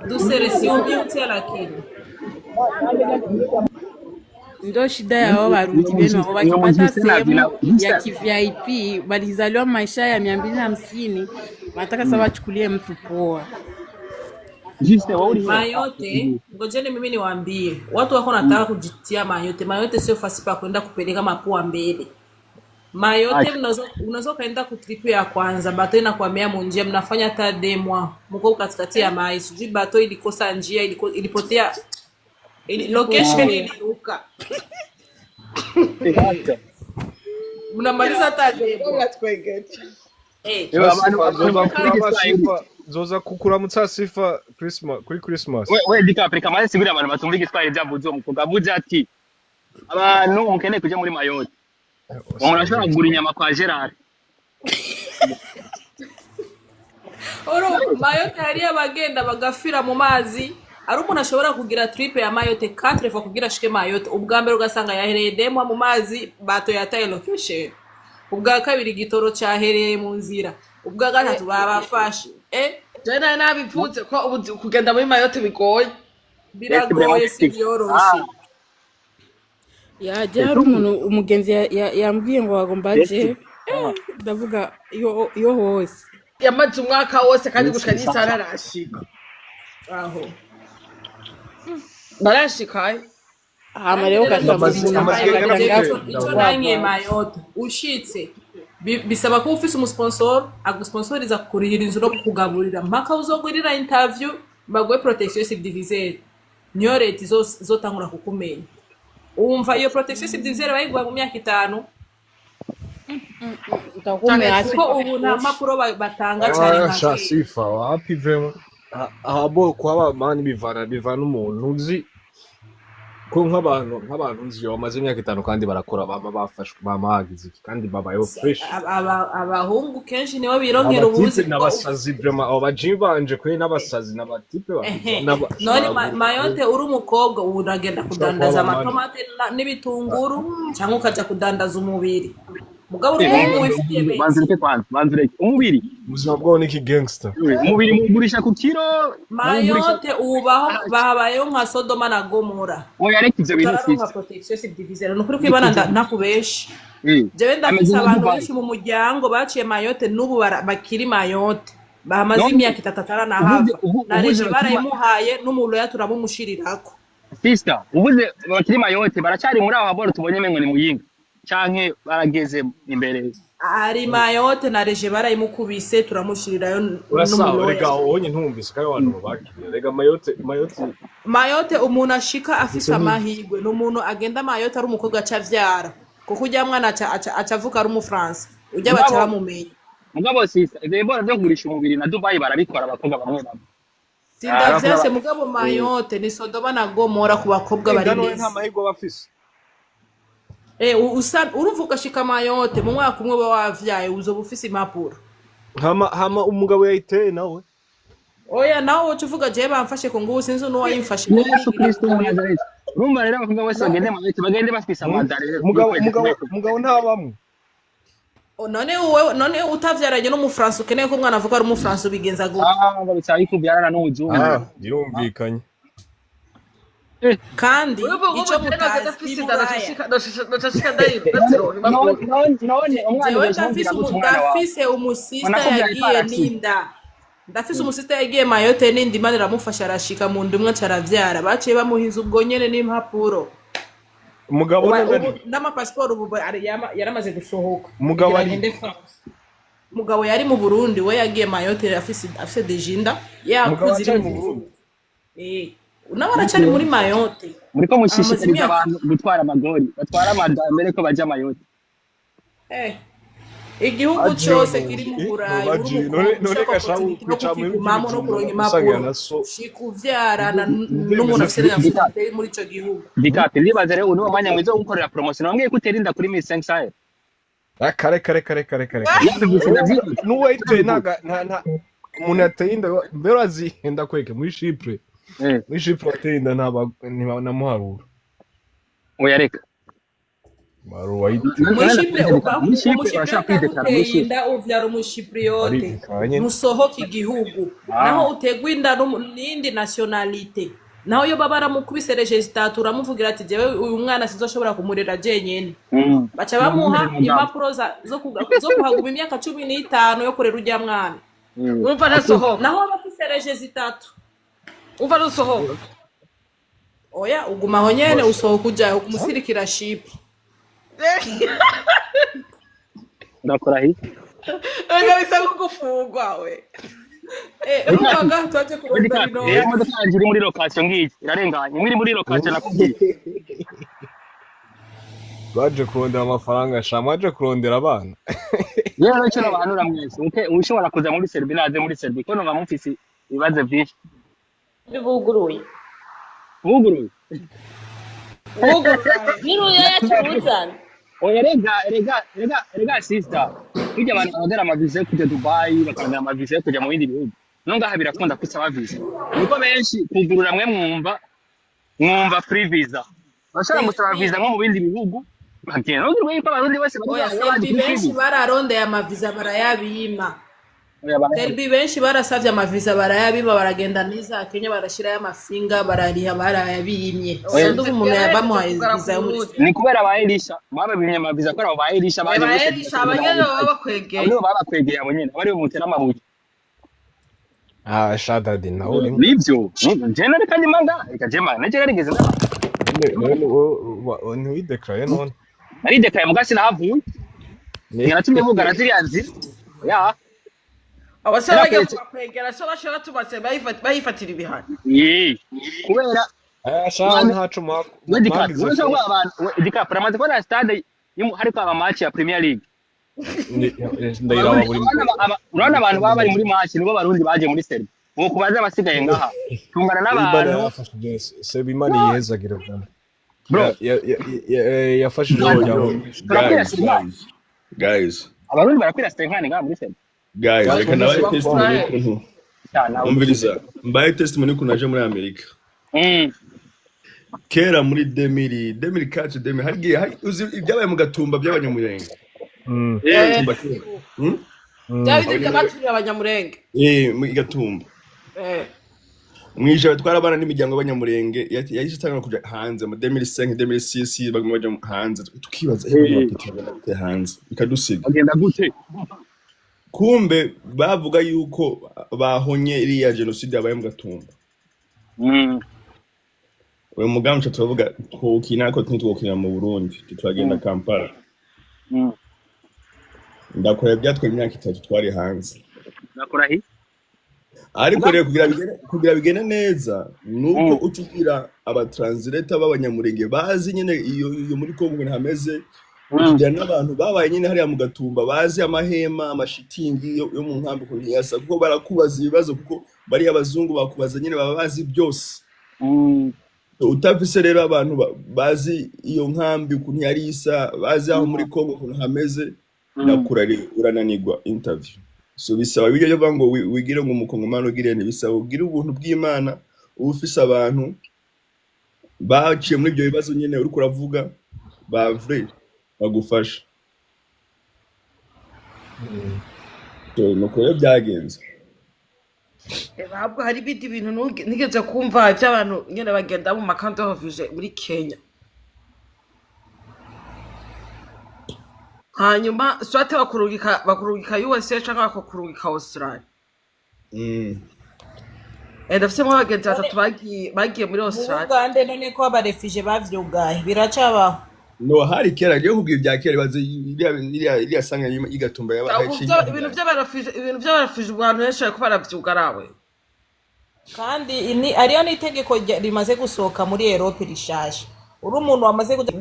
Dusere si umute lakini Ndo shida ya wao Warundi benu wao wakipata sehemu ya ki-VIP, walizaliwa maisha ya 250, wanataka sasa wachukulie mtu poa. Juste wewe uri Mayote, ngojeni mimi niwaambie, watu wako nataka kujitia Mayote. Mayote sio fasi pa kwenda kupeleka mapua mbele. Mayote unaweza ukaenda kutripu ya kwanza, bato inakwamia munjia, mnafanya hata demwa mko katikati ya mai, sijui bato ilikosa njia, ilipotea location iliruka, mnamaliza hata demwa. Eh, Eba Abantu Sifa, abantu nzoza bavuga kuraba igiswahili. Sifa, nzoza kukuramutsa Sifa Christmas, kuri Christmas. We DiCaprio kamaze sigurira abantu batumva igiswahili byavuze uwo mukobwa avuze ati abantu mukeneye kuja muri Mayotte. Umuntu ashobora kugura inyama kwa Gerard. Oro Mayotte hariyo abagenda bagafira mu mazi. Ari umuntu ashobora kugira trip ya Mayotte 4 fois kugira ashike Mayotte. Ubwa mbere ugasanga yahereye demwa mu mazi, bato yataye location. Ubwa kabiri igitoro cyahereye mu nzira. Ubwa gatatu babafashe. Je nari nabivutse ko ubu kugenda muri Mayotte bigoye. Biragoye, si byoroshe. Yaje hari umuntu umugenzi yambwiye ngo agomba aje, ndavuga iyo hose Yamaze umwaka wose kandi gushika n'isaha ntarashika. Aho. Ntarashika. Hama rero ugasanga Amaze amaze umuntu kugera agatanga gute? Ico nankiye Mayotte ushitse bisaba kuba ufise umusponsor agusponsoriza kurihira inzu no kukugaburira mpaka uzogurira interview baguhe protection subdivisaire, niyo leta izotangura kukumenya. Umva iyo protection subdivisaire bayiguha mu myaka 5 utakume hasi kuko ubu nta mpapuro batanga cyane Ah, nka sha kera. Sifa, wapi vraiment. Ahabo kuhaba mani bivana umuntu uzi ko nk'abantu nzi bamaze imyaka 5 kandi barakora, bama bafashwe, bama bagize iki kandi babayeho fresh. Abahungu kenshi nibo bironkera Abatipe ubuzi kuko n'abasazi vraiment, abo baji banje kuri n'abasazi n'abatipe Ehe. None Mayotte uri umukobwa ubu uragenda ushobora kuba kudandaza mani. amatomate n'ibitunguru cyangwa ukaja kudandaza umubiri. Mugabo uri umuhungu wifitiye Banza beti. ureke kwanza, banza ureke. Umubiri, Ubuzima bwabo ni gangster. umubiri mugurisha ku kiro, mugurisha Mayotte ubaho babayeho nka Sodoma na Gomora. Oya reka ivyo bintu Utararonka sisi. protection subdivisaire. Ni ukuri kwibana ntakubesha. Eh. Jewe Ameze ndafise nka abantu Dubai. benshi mu muryango baciye Mayotte n'ubu bakiri Mayotte. Bahamaze None imyaka 3 ataranahava. Na uvuze reje bakiri barayimuhaye n'umuloya turamumushirirako. Sister, uvuze bakiri Mayotte baracari muri aho haboro tubonye mengo ni muyinga. Canke barageze imbere. Ari Mayotte na reje barayimukubise turamushirirayo Urasa n'umuloya. rega onye ntumvise kandi abantu bakiriye. Rega Mayotte Mayotte Mayotte umuntu ashika afise gusa ni amahirwe ni umuntu agenda Mayotte ari umukobwa aca avyara kuko ujya mwana aca avuka ari umufaransa ujya baca Mugabo bamumenya. mugabo sister, ivyo bibora vyo kugurisha umubiri na Dubai barabikora abakobwa bamwe bamwe. Sindavyase Abakobwa mugabo Mayotte ni Sodoma na Gomora ku bakobwa Ega bari none nta ndezi. mahirwe aba afise. Urumva ugashika Mayotte mu mwaka umwe uba wavyaye uzoba ufise impapuro. Hama umugabo yayiteye nawe. Oya, nawe woca uvuga jewe bamfashe ku ngubu, sinzi n'uwayimfashe ko Yesu murigira Kristo wa kuyo. Nazareti. Urumva rero abakobwa bose bagende Mayotte, bagende bafise amada rero Mugabo y'ukwezi mugabo kumwe. mugabo ntabamwe. Oh, none wowe, none utavyaranye n'umufaransa, ukeneye ko umwana avuga ari umufaransa, ubigenza gute? Ah, ngo bisaba yuko ubyarana n'umuzungu. Ah, birumvikanye. Kandi Ubu ubu ico jewe nagenda mutazi mfise i inda Buraya, nocashika ndayironka impapuro. None umwana jewe uzoca ndafise umubwira gute umwana wawe? ndafise umusista Ubona ko yagiye byari n'inda, ndafise umusista yagiye Mayotte n'inda, Imana iramufasha arashika mu nda imwe aca aravyara, baciye bamuhiza ubwo nyene n'impapuro. Umugabo Uba- none ubu ari n'amapasiporo ubu yaramaze gusohoka umugabo kugira ari agende France. Umugabo yari mu Burundi, we yagiye Mayotte afise dejinda umugabo yakuze iri acari mu mu Burundi. Burundi. Eh, nawe aracari muri Mayotte, Muriko amaze mushishikariza imyaka abantu gutwara amagori, batwara amada mbere ko baja Mayotte. eh. Igihugu Aje cose no kiri mu eh no Burayi, uri baje umukobwa none none ushaka gasha opportunity no kwica mu kukigumamo no by'ibijumba kuronka usangira impapuro, na so shika uvyarana nivyo n'umuntu bimeze afise fresh. nationalité muri ico gihugu. Dikate, ndibaza rero uno mwanya mwiza wo gukorera promotion. Wambwiye ko utera inda kuri 1500. Ah, kare kare kare kare kare kare. Yabivuze ndavyibuka. N'uwayiteye ntaga nta nta umuntu yateye inda mbere azihenda kweke muri Chypre. Muri Chypre wateye inda ntaba ntibanamuharura. Oya reka. Baru wayiteye. Muri Chypre Muri Chypre urashobora umushipriyote kwideklara muri aguteye Chypre. inda uvyara umushipriyote, Ariko nyene. ntusohoka igihugu. Naho utegwa inda n'indi nationalité, naho iyo baba baramukubise regisitatu, uramuvugira ati jewe uyu mwana sizoshobora kumurera jenyene, baca bamuha impapuro zo kuhaguma imyaka 15 yo kurera urya mwana. Urumva ntasohoka. Naho aba afise regisitatu, Umva ntusohoka. oya, uguma aho nyene, usohoka ujayo umusirikira shipu. Ndakora hi. Erega bisa nko gufungwa we. Eh, urumva ngaha twaje kurondera Dikate, inoti. imodoka yanje iri muri location ngiyi irarenganye. Imwe iri muri location nakubwiye. Baje kurondera amafaranga sha mwaje kurondera abana. Yewe rero icyo nabahanura mwese, ushobora kuza muri Serbia naze muri Serbia, ko numva mufise ibibazo byinshi. Buguruye. Buguruye. Niruya yatuzana. Oya rega rega rega rega sister. Burya abantu barondera amaviza yo kuja Dubai, bakarondera amaviza yo kuja mu bindi bihugu. No ngaha birakunda ko usaba visa. Niko benshi kugurura mwe mwumva free visa. Bashobora gusaba visa nko mu bindi bihugu. Bagenda. Ntugirwe yuko abarundi bose bari Oya, baje Serbi kuri free benshi visa. bararondeye amaviza barayabima. Oya barayabima. Serbi benshi barasavye amaviza barayabima, baragenda n'iza Kenya barashirayo amafinga barariha barayabimye. Oya. Sinzi umuntu Yarahejeje yabamuhaye kugara viza ku yo muri Burundi. Ni kubera ba Elisha bababimye amaviza kubera abo ba Elisha baje Ba muri Serbia Elisha kurondera abanyene baba amaviza. Abo bakwegeye. nibo babakwegeye abo nyene, abo aribo mutera amabuye. Ah, sha daddy nawe urimo. Nivyo, nivyo. Je nareka ndima ngaha, reka je mana, naje narigeze ndaha. None wowe ntiwidekaraye none. Naridekaye muga sinahavuye. Naratumye bugara ziriya nzira. Ya. Abasore bagiye Narakweretse. kubakwegera so bashobora batubatse bayifatira ibihano. Yee. Kubera Ah, sha Mwana- ntaco we Dikapu, mwagize urashobora fresh. kuba abantu, we Dikapu, uramaze kubona stade hariko aba match ya Premier League. Ndayiraba Abarundi, buri urabona abantu baba bari muri match nibo barundi baje muri Serbia. Ubu kubaza abasigaye ngaha. Tungana Imana n'abantu. yarafashije Seba Imana yihezagire vuba. Bro. Yafashije Yo, umuryango yo, mwinshi. Turakwira guys, Serbia. guys, guys, Abarundi barakwira Senkani ngaha muri Serbia. guys, reka ndabahe testimony Israel. y'ukuntu Cyane abo. umviriza, mbahe testimony y'ukuntu naje muri Amerika. Kera muri 2000, 2004, 2000, hagiye uzi ibyabaye mu Gatumba by'abanyamurenge. Gatumba kera. Hmm? Bya bindi byabaturiye abanyamurenge. Eh, mu Gatumba. Eh. Mwijoro twarabana n'imiryango y'abanyamurenge yahise itangura kuja hanze mu 2005, 2006 baguma baja hanze, tukibaza eh bano bapeti bagenda gute hanze bikadusiga. Bagenda gute? Kumbe bavuga yuko bahonye iriya jenoside yabaye mu Gatumba. Uyu mugambi uca turavuga twokina ariko ntitwokina mu Burundi, turagenda Kampala. Ndakora byatwaye imyaka 3 twari hanze. Ndakora hi? Ariko rero kugira bigende neza nuko uca ugira abatranslator b'abanyamurenge bazi nyene iyo muri Kongo ukuntu hameze, ukigira n'abantu babaye nyene hariya mu Gatumba bazi amahema amashitingi yo mu nkambi ukuntu yasa, kuko barakubaza ibibazo, kuko bariya abazungu bakubaza nyene baba bazi byose. Utafise rero abantu bazi iyo nkambi ukuntu yari isa, bazi aho muri Kongo ukuntu hameze, ndakura urananirwa interview. So bisaba bijya byo kuvuga ngo wigire ngo umukongomani ugire, ntibisaba ugire ubuntu bw'Imana, uba ufise abantu baciye muri ibyo bibazo nyine uriko uravuga ba vrai bagufasha. So nuko rero byagenze. Ahubwo hari ibindi bintu nigeze kumva by'abantu nyine bagenda mu ma camps de réfugiés muri Kenya, hanyuma soit bakurungika USA canke bakakurungika Australia. Ndafisemo abagenzi batatu bagiye muri Mu Australia. Bugande none ko aba réfugiés bavyugaye, biracabaho? No, hari kera ryo kubwira ibya kera, baze iriya sanga y'igatumba yabaye. Ubu ibintu by'aba réfugiés, ibintu by'aba réfugiés, abantu benshi bariko baravyugarawe. Kandi ni ariyo n'itegeko rimaze gusohoka muri Europe rishasha, uri umuntu wamaze kuja.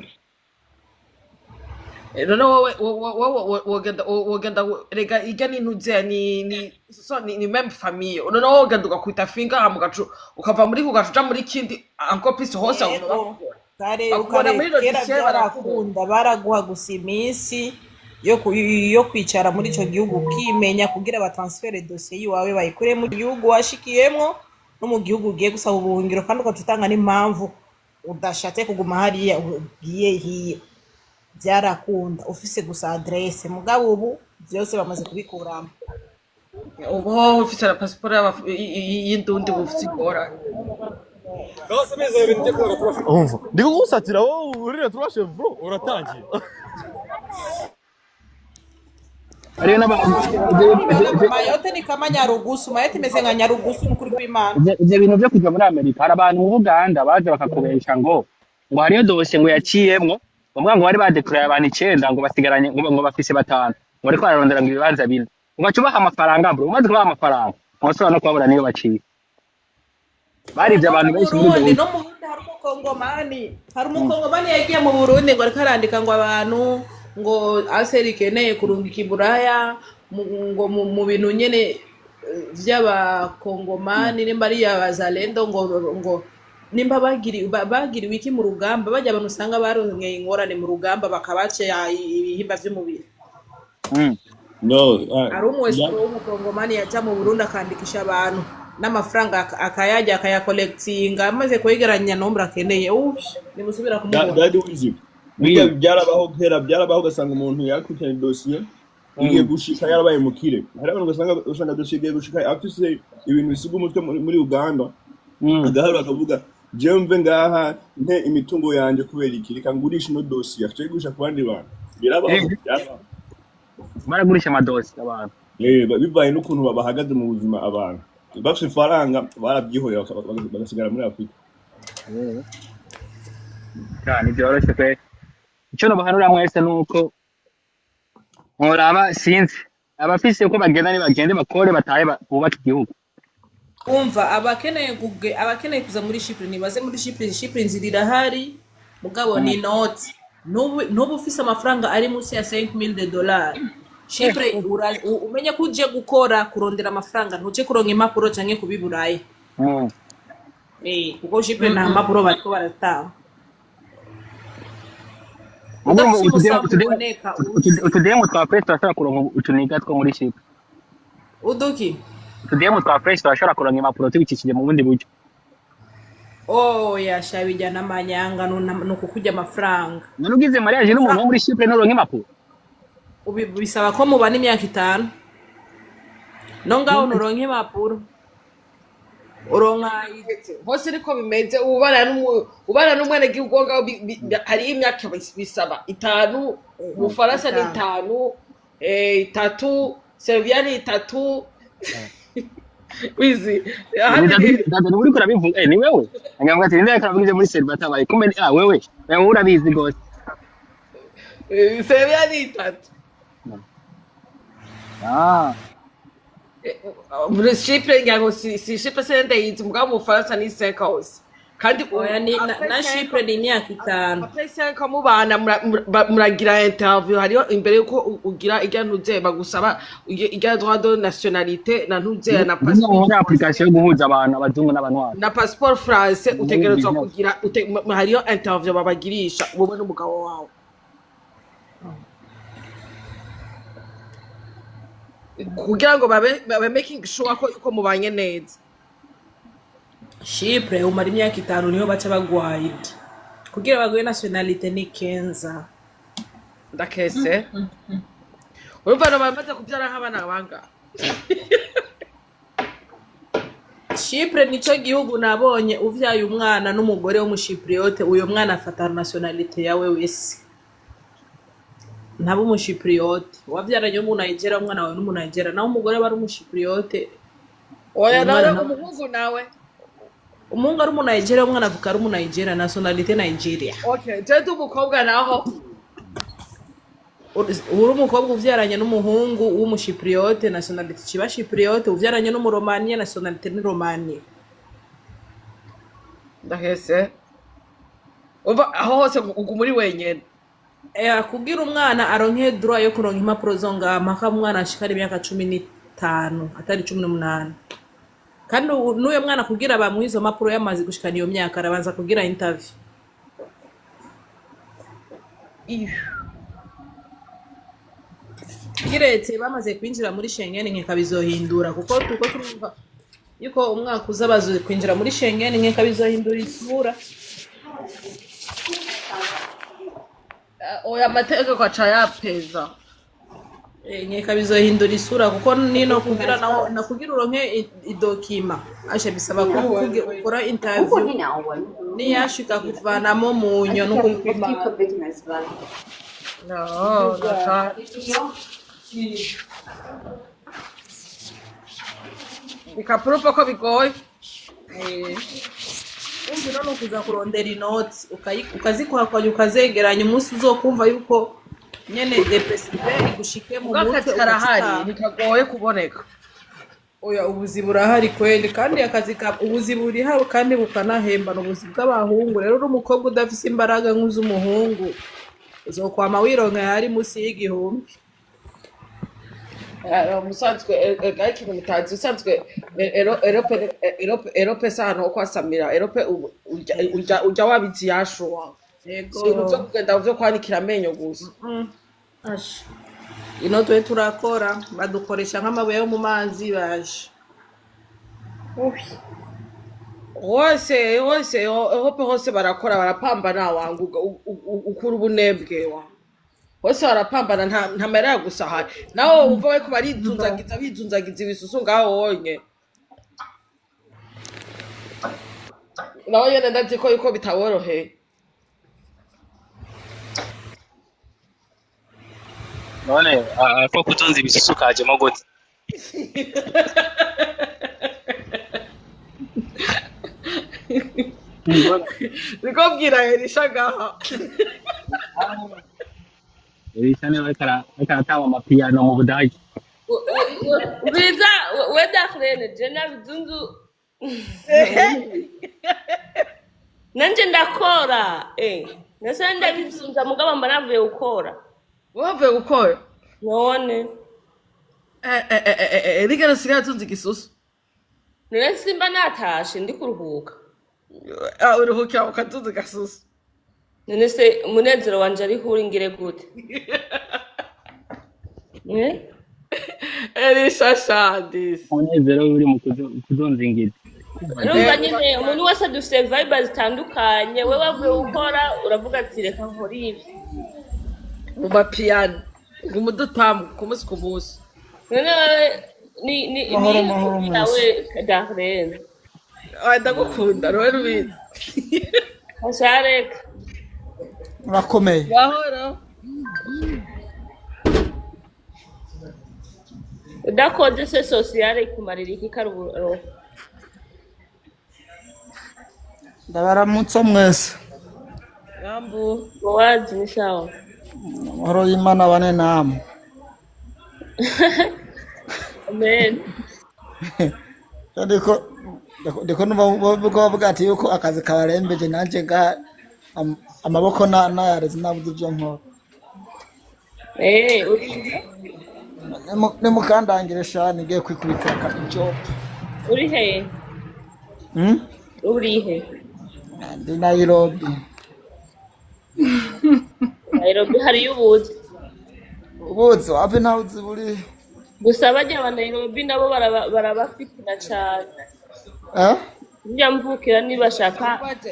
None wowe wogenda rega irya n'intuzeya ni so ni même famille. None wowe wogenda ugakwita finga, hama ugacu ukava muri ugaca uja muri kindi encore plus hose baguma Yego. bakubona. Kare Bakubona kare muri kera logiciel, barakubona. Byarakunda, baraguha gusa iminsi yo kwicara muri ico gihugu ukimenya, kugira batransfere dosiye yiwawe, bayikure mu gihugu washikiyemwo no mu gihugu ugiye gusaba ubuhungiro, kandi ugaca utanga n'impamvu udashatse kuguma hariya ugiye hiya. Byarakunda ufise gusa adresse, mugabo ubu byose bamaze kubikuramo. Ubu hoho ufise na pasiporo y'indundi uba ufise ingorane. Umva, ndiko gusatira wowe urira turashe bro, uratangiye. Hariyo n'abantu Mayotte ni kama Nyarugusu, Mayotte imeze nka Nyarugusu n'ukuri kw'Imana. Ivyo bintu vyo kuja muri Amerika, hari abantu mu Buganda baza bakakubesha ngo hariyo dosiye ngo yaciyemwo, ngo mbwa ngo bari badekuraye abantu icenda, ngo basigaranye ngo bafise batanu, ngo bariko bararondera ngo ibibanza bine, ugaca ubaha amafaranga bro, umaze kubaha amafaranga ntushobora no kubabura niyo baciye barivye No abantu mu benshi muri ubwo Burundi buryo. No mu Burundi hari umukongomani yagiye mu Burundi ngo ariko arandika ngo abantu ngo aseri ikeneye kurungika iburaya ngo mu bintu nyene vy'abakongomani, nimba ari abazalendo, ngo nimba bagiriwe iki mu rugamba, bajya abantu usanga baronkeye ingorane mu rugamba bakabaca ibihimba vy'umubiri. No, Hari umwesero w'umukongomani yaja mu Burundi akandikisha abantu n'amafaranga akayarya, akayakolekitinga, amaze kwegeranya nombre akeneye, ush nimusubira kumubona. Daddy Wizi, burya byarabaho kera, byarabaho ugasanga umuntu yakurikirana idosiye igiye gushika yarabaye mukire. Hari abantu usanga dosiye igiye gushika afise ibintu bisiga umutwe muri Uganda, agaharura akavuga jewe mve ngaha nte imitungo yanje kubera iki, reka ngurishe ino dosiye, aca ayigurisha ku bandi bantu. Birabaho, byarabaho. Baragurisha amadosiye abantu. Bivaye n'ukuntu bahagaze mu buzima, abantu bafise ifaranga barabyihorera bagasigara muri Afurika. Cyane byoroshe pe. Ico nobahanura mwese nuko mworaba, sinzi abafise uko bagenda nibagende bakore batahe bubake igihugu. Umva, abakeneye kuza muri Chypre nibaze muri Chypre. Chypre inzira irahari, mugabo ni noti nubu ufise amafaranga ari munsi ya 5000 de dollars, Chypre umenye ko uje gukora kurondera amafaranga, ntuje kuronka impapuro canke kubiburaye. Kuko Chypre nta mpapuro bariko baratanga. Ubwo Udafise umusango uboneka uzi. Utudemu twa fresh turashobora kuronka utuniga two muri Chypre. Uduki? Utudemu twa fresh turashobora kuronka impapuro tubicishije mu bundi buryo. Oya sha, bijyana amanyanga, ni ukukurya amafaranga. None ugize mariage n'umuntu wo muri Chypre nturonka impapuro? Bisaba ko mubana imyaka 5, no ngaho nturonka impapuro, uronka Hose niko bimeze, ubana n'umwenegihugu wo ngaho hariho imyaka bisaba 5 mu Bufaransa ni 5. 5, 3 Serbia ni 3 wizi ahandi. Dada, ni uriko urabivuga, ni wewe angavuga ati ninde ariko aravuga ivyo muri Serbia atabaye kumbe wewe wewe urabizi gose. Serbia ni 3. Muri Chypre ngira ngo si Chypre sendeyizi, mugabo mu Bufaransa ni 5 hose kandi Oya, ni après na 5 Chypre ni imyaka 5. Après 5 mubana muragira interview, hariyo imbere yuko ugira irya ntuze bagusaba irya droit de nationalité na ntuze na Niyo passeport muri français. Application yo guhuza abantu abazungu n'abantwari. Na passeport français Muri utegerezwa business. kugira hariyo interview babagirisha wowe n'umugabo wawe. Kugira ngo babe making sure ko yuko mubanye neza. Chypre umara imyaka 5 niho baca baguha ID. Kugira baguhe nationalité ni kenza. Ndakese urumva no bamaze kubyara nk'abana banga. Chypre nico gihugu nabonye uvyaye umwana n'umugore w'umushipriyote, uyo mwana afata nationalité yawe wese. Ntaba umushipriyote. Wavyaranye n'umunayigera, umwana wawe n'umunayigera, naho umugore aba ari umushipriyote. Oya. Uwo Nawe mwana umuhungu nawe. Umuhungu ari umunayigera, umwana avuka ari umunayigera, nationalité Nigeria. Okay, je ndi umukobwa naho. Uri umukobwa uvyaranye n'umuhungu w'umushipriyote, nationalité kiba Chypriote, uvyaranye n'umuromaniya, nationalité ni Romania. Ndakese umva aho hose uguma uri wenyene. Kugira umwana aronke droit yo kuronka impapuro zo ngaha mpaka umwana ashikana imyaka 15, atari 18. Kandi n'uyo mwana kugira bamuhe izo mpapuro yamaze gushikana iyo myaka, arabanza kugira interview. Kiretse bamaze kwinjira muri Schengen, nkeka bizohindura, kuko turiko turumva yuko umwaka uza bazo kwinjira muri Schengen, nkeka bizohindura isura. Oya, amategeko aca yapeza. Nkeka bizohindura isura, kuko nino kugira naho na kugira uronke idokima asha bisaba ko ukora interview, niyashika kuvanamo munyo no kukwimana. No naca bikapuruva ko bigoye. Umva, ino ni ukuza kurondera inoti ukazikwakwanya ukazegeranya, umunsi uzokumva yuko nyene depresive igushike mu Ubwo mutwe akazi karahari ugacika. Ntikagoye kuboneka. Oya, ubuzi burahari kweli, kandi akazi ka ubuzi burihari kandi bukanahembana, ubuzi bw'abahungu. Rero uri umukobwa udafise imbaraga nk'iz'umuhungu, uzokwama wironkera ari munsi y'1000. Musanzwe ega ikintu mutazi usanzwe Europe, Europe si ahantu ho kwasamira. Europe urya wabizi yashuwa. Yego. Si ibintu vyo kugenda vyo kwanikira amenyo gusa. Asha. Ino twe turakora, badukoresha nk'amabuye yo mu mazi baje. Hose hose Europe hose barakora, barapambana wangu, ukura ubunebwe wa hose barapambana, nta mahera ya gusa ahari. Nawe wumva bariko barizunzagiza bizunzagiza ibisusu ngaho wonye, nawe nyene ndazi ko yuko bitaboroheye. None ko kutunza ibisusu kajemo gute? Niko bwira Elisha ngaha. Elisha niwe ariko aratanga amapiyano mu Budage. Biza we Darlene, je nabizunzu nanje ndakora, nase ndabizunza mugabo mba navuye gukora. Wavuye gukora? None Erika nasigaye atunze igisusu. None simba natashe ndi kuruhuka. Ah, uruhukira ukatunza igasusu. None se umunezero wanje ari huri ngire gute? Elisha shandisi. Umunezero uri mu kuzunza ingidi. Urumva nyine umuntu wese dufite vibe zitandukanye. We wavuye gukora uravuga ati reka nkore ibi. Mu mapiyano ngumudutamu ku munsi ku munsi. None wewe ni Mahoro, ni mahoro mwese. nawe Darlene. Ah, ndagukunda rowe rubizi. Ashareka. Murakomeye. Mahoro. Udakoze se sociale ikumarira iki karuburo? Ndabaramutsa mwese. Yambu. Wazi ni sawa. Amahoro y'Imana bane namwe. Amen. Ndiko numva bavuga ati yuko akazi kabarembeje, nanje nga amaboko nayareze nabuze ivyo nkora. Uri Nimukandangire shani ngiye kwikubita ijob. Uri he? Hmm? Uri he? Ndi Nairobi. Nairobi hariyo ubuzi. Ubuzi wapi, nta buzi buri. Gusa bajya ba Nairobi nabo barabafitina cane. Eh? Njya mvukira nibashaka.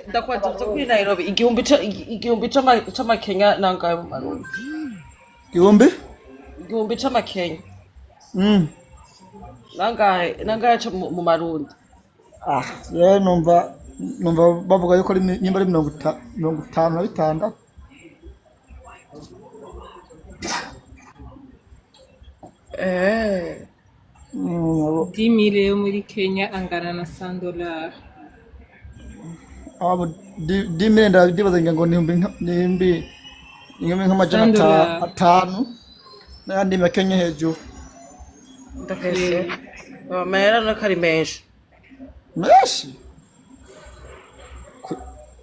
Ndakwaza uvuze kuri Nairobi igihumbi c'amakenya nangahe mu Marundi? Igihumbi? Igihumbi c'amakenya Mm. nangahe mu Marundi? Ah, yewe numva bavuga yuko ari nimba ari 56. Eh. Mm, 10 000 yo muri Kenya angana na $100. Abo 10 000 ndibaza ngira ngo ni ibihumbi nk'amajana Cent dollars. 5 n'ayandi makenya hejuru. Ndakese. Amahera nuko ari menshi. Menshi.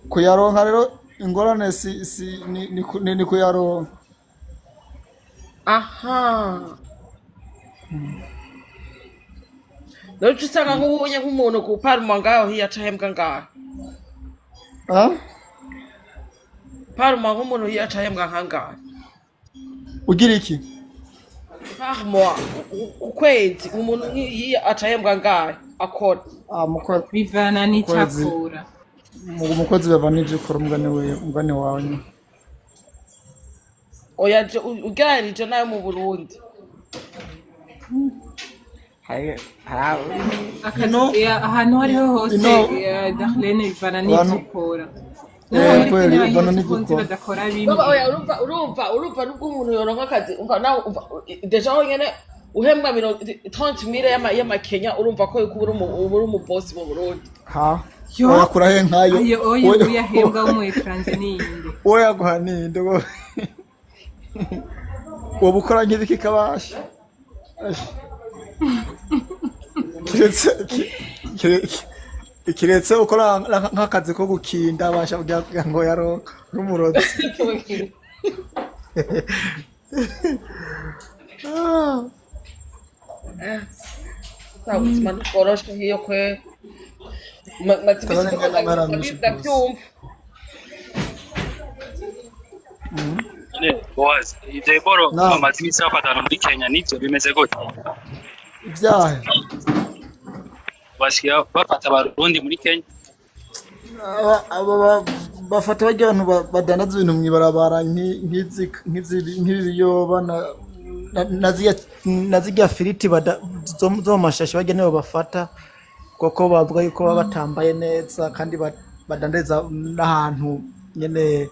Kuyaronka rero ingorane si ni kuyaronka. Aha. None uca usanga nk'ubunye nk'umuntu ku paruma ngaho hiya aca ahembwa ngaho. Ah? Paruma nk'umuntu hiya aca ahembwa nkangahe? Ugira iki? Par mois, ku kwezi umuntu nk'iyi aca ahembwa ngahe akora? Ah, mu kwezi Bivana kwezi n'icyakora. Mu kwezi bava n'ivyo ukora umugani umugani wawe nyene. Oya ugereranije nayo mu Burundi. Hari hari Akazi Ino ahantu aho ariho hose ino Darlene bivana n'ivyo abantu ukora. N'ubu muri kweli Kenya bivana hariho n'ivyo ukunzi ukora. badakora Urumva bimwe. oya urumva nubwo umuntu yoronka akazi umva nawe umva deja honyene uhembwa 30 000 y'amakenya urumva ko yuko uba uri umu boss mu Burundi. Ha? Yo Wayakura he nkayo? ayo oya Wowe uyahembwa w'umu étranger niyinde. woyaguha ninde wowe? Woba ukora nk'ibiki kabasha? Kiretse kiretse ukora nk'akazi ko gukinda abasha kugira ngo yaronka n'umurozi. Ah. Nta buzima ntibworoshe hiyo kwe. Maze iminsi Turabona ndiko ingene amahera menshi rwose. ndavyumva. Mm. Boaz, ivyo biboro Naam, bamaze iminsi bafatana muri Kenya nivyo bimeze gute? ivyaha Basigaye bafata abarundi muri Kenya. Aba bafata barya bantu badandaza ibintu mw'ibarabara nk'ibiyoba na zirya firiti zo mu mashashi barya nibo bafata kuko bavuga yuko baba batambaye neza kandi badandariza n'ahantu nyene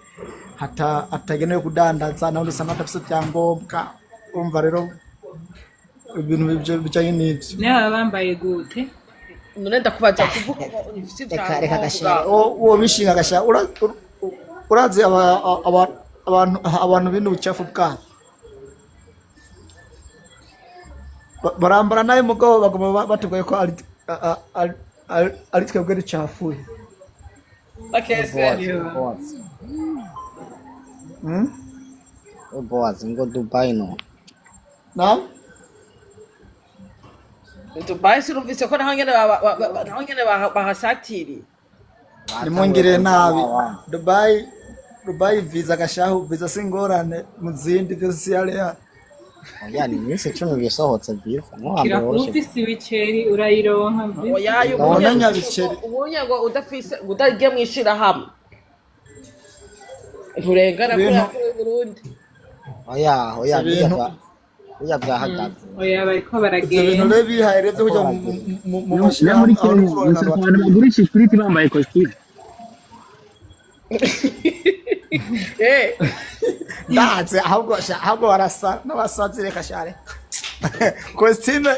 hatagenewe kudandaza naho usanga badafise ibyangombwa urumva rero ibintu bijanye n'ivyo. Nawe baba bambaye gute? None ndakubaza kuvuga ngo ufise Reka reka gashere ivyangombwa. uwo bishinga gasha urazi abantu bino ubucafu bwabo barambara nabi mugabo baguma batubwiye ko ari twebwe ducafuye. Bakese. Boaz Yo. Boaz Mm? Boaz ngo Dubai no. Na Dubai sinumvise ko naho nyene naho nyene bahasatiriye. Batanguye Nimungire kuzana nabi abantu. Dubai visa gashahu visa singorane mu zindi vyose si yari. Oya ni iminsi 10 bisohotse visa no hambere Kira kuba woroshe. ufise ibiceri urayironka visa. Oya Ndabona ubunye nyabiceri ubunye ngo udafise udagiye mwishirahamwe nturengana ibintu kuriya kuri Burundi. Oya oya bijya ibintu bya bijya byahagaze. Oya bariko ivyo bintu baragenda. rero bihaye rero vyo Ko kuja baragenda. mu No muri mashirahamwe aho Kenya no kurorana gusa ku bantu bagurisha ifiriti bambaye kositimu. Eh. Ndaze ahubwo ahubwo barasa n'abasazi reka share costume.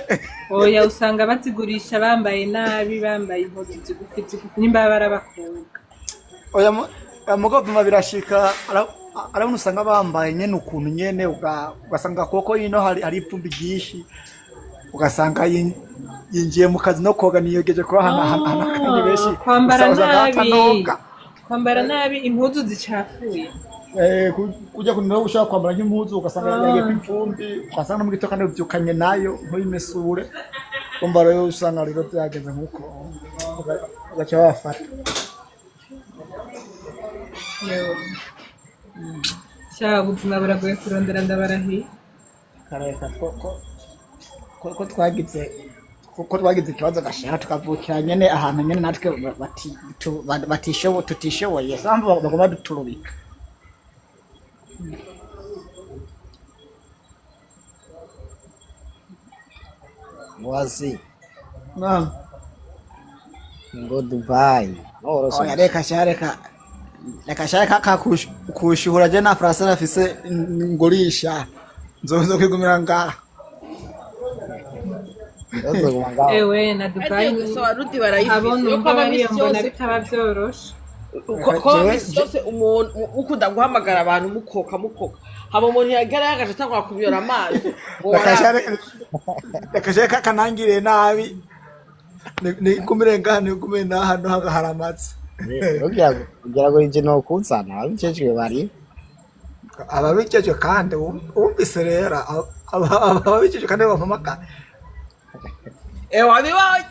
Oya usanga bazigurisha bambaye nabi bambaye impuzu zigufi zigufi nimba baba ari abakobwa. Oya mugabo vuma birashika arabona usanga bambaye nyene ukuntu nyene ugasanga koko ino hari ipfumbi ryinshi ugasanga yinjiye mu kazi no koga niyogeje kuba ahantu benshi Ah, kwambara usanga nabi atanoga. Kwambara nabi impuzu zicafuye. Eh, kujya kunira ushaka kwambara nk'impuzu ugasanga yagiye Ah. kw'ipfumbi ugasanga no mu gitondo kandi ubyukanye nayo ntuyimesure umva rero usanga rero byageze nk'uko ugaca bafata. Yo. Sha ubuzima buragoye kurondera ndabarahiye. Kareka ko ko twagize ko twagize ikibazo gashaka tukavukira nyene ahantu nyene natwe batishoboye tutishoboye sambu bagomba duturubika. Wazi Naam. ngo Dubai woroshe. Oya, reka sha, reka reka sha, reka kushuhura je na frasa nafise ngurisha nzoza kwigumira ngaha. Uzoguma ngaho. Ewe na Dubai Ariko gusa abarundi barayifise abo yo numva kwaba bariyo misi mbona yose bitaba vyoroshe. ko misi yose umuntu ukunda guhamagara abantu mukoka mukoka haba umuntu yagera yagaje atangura kumyora amazi ngo Reka sha, warapfa. reka sha kanangire nabi nigumire ngaha nigumire naha no haramatse. Ugira ugira ngo ije no kuzana ababijejwe bari Ababijejwe kandi wumvise rero ababijejwe kandi bampamagara. Wabibaye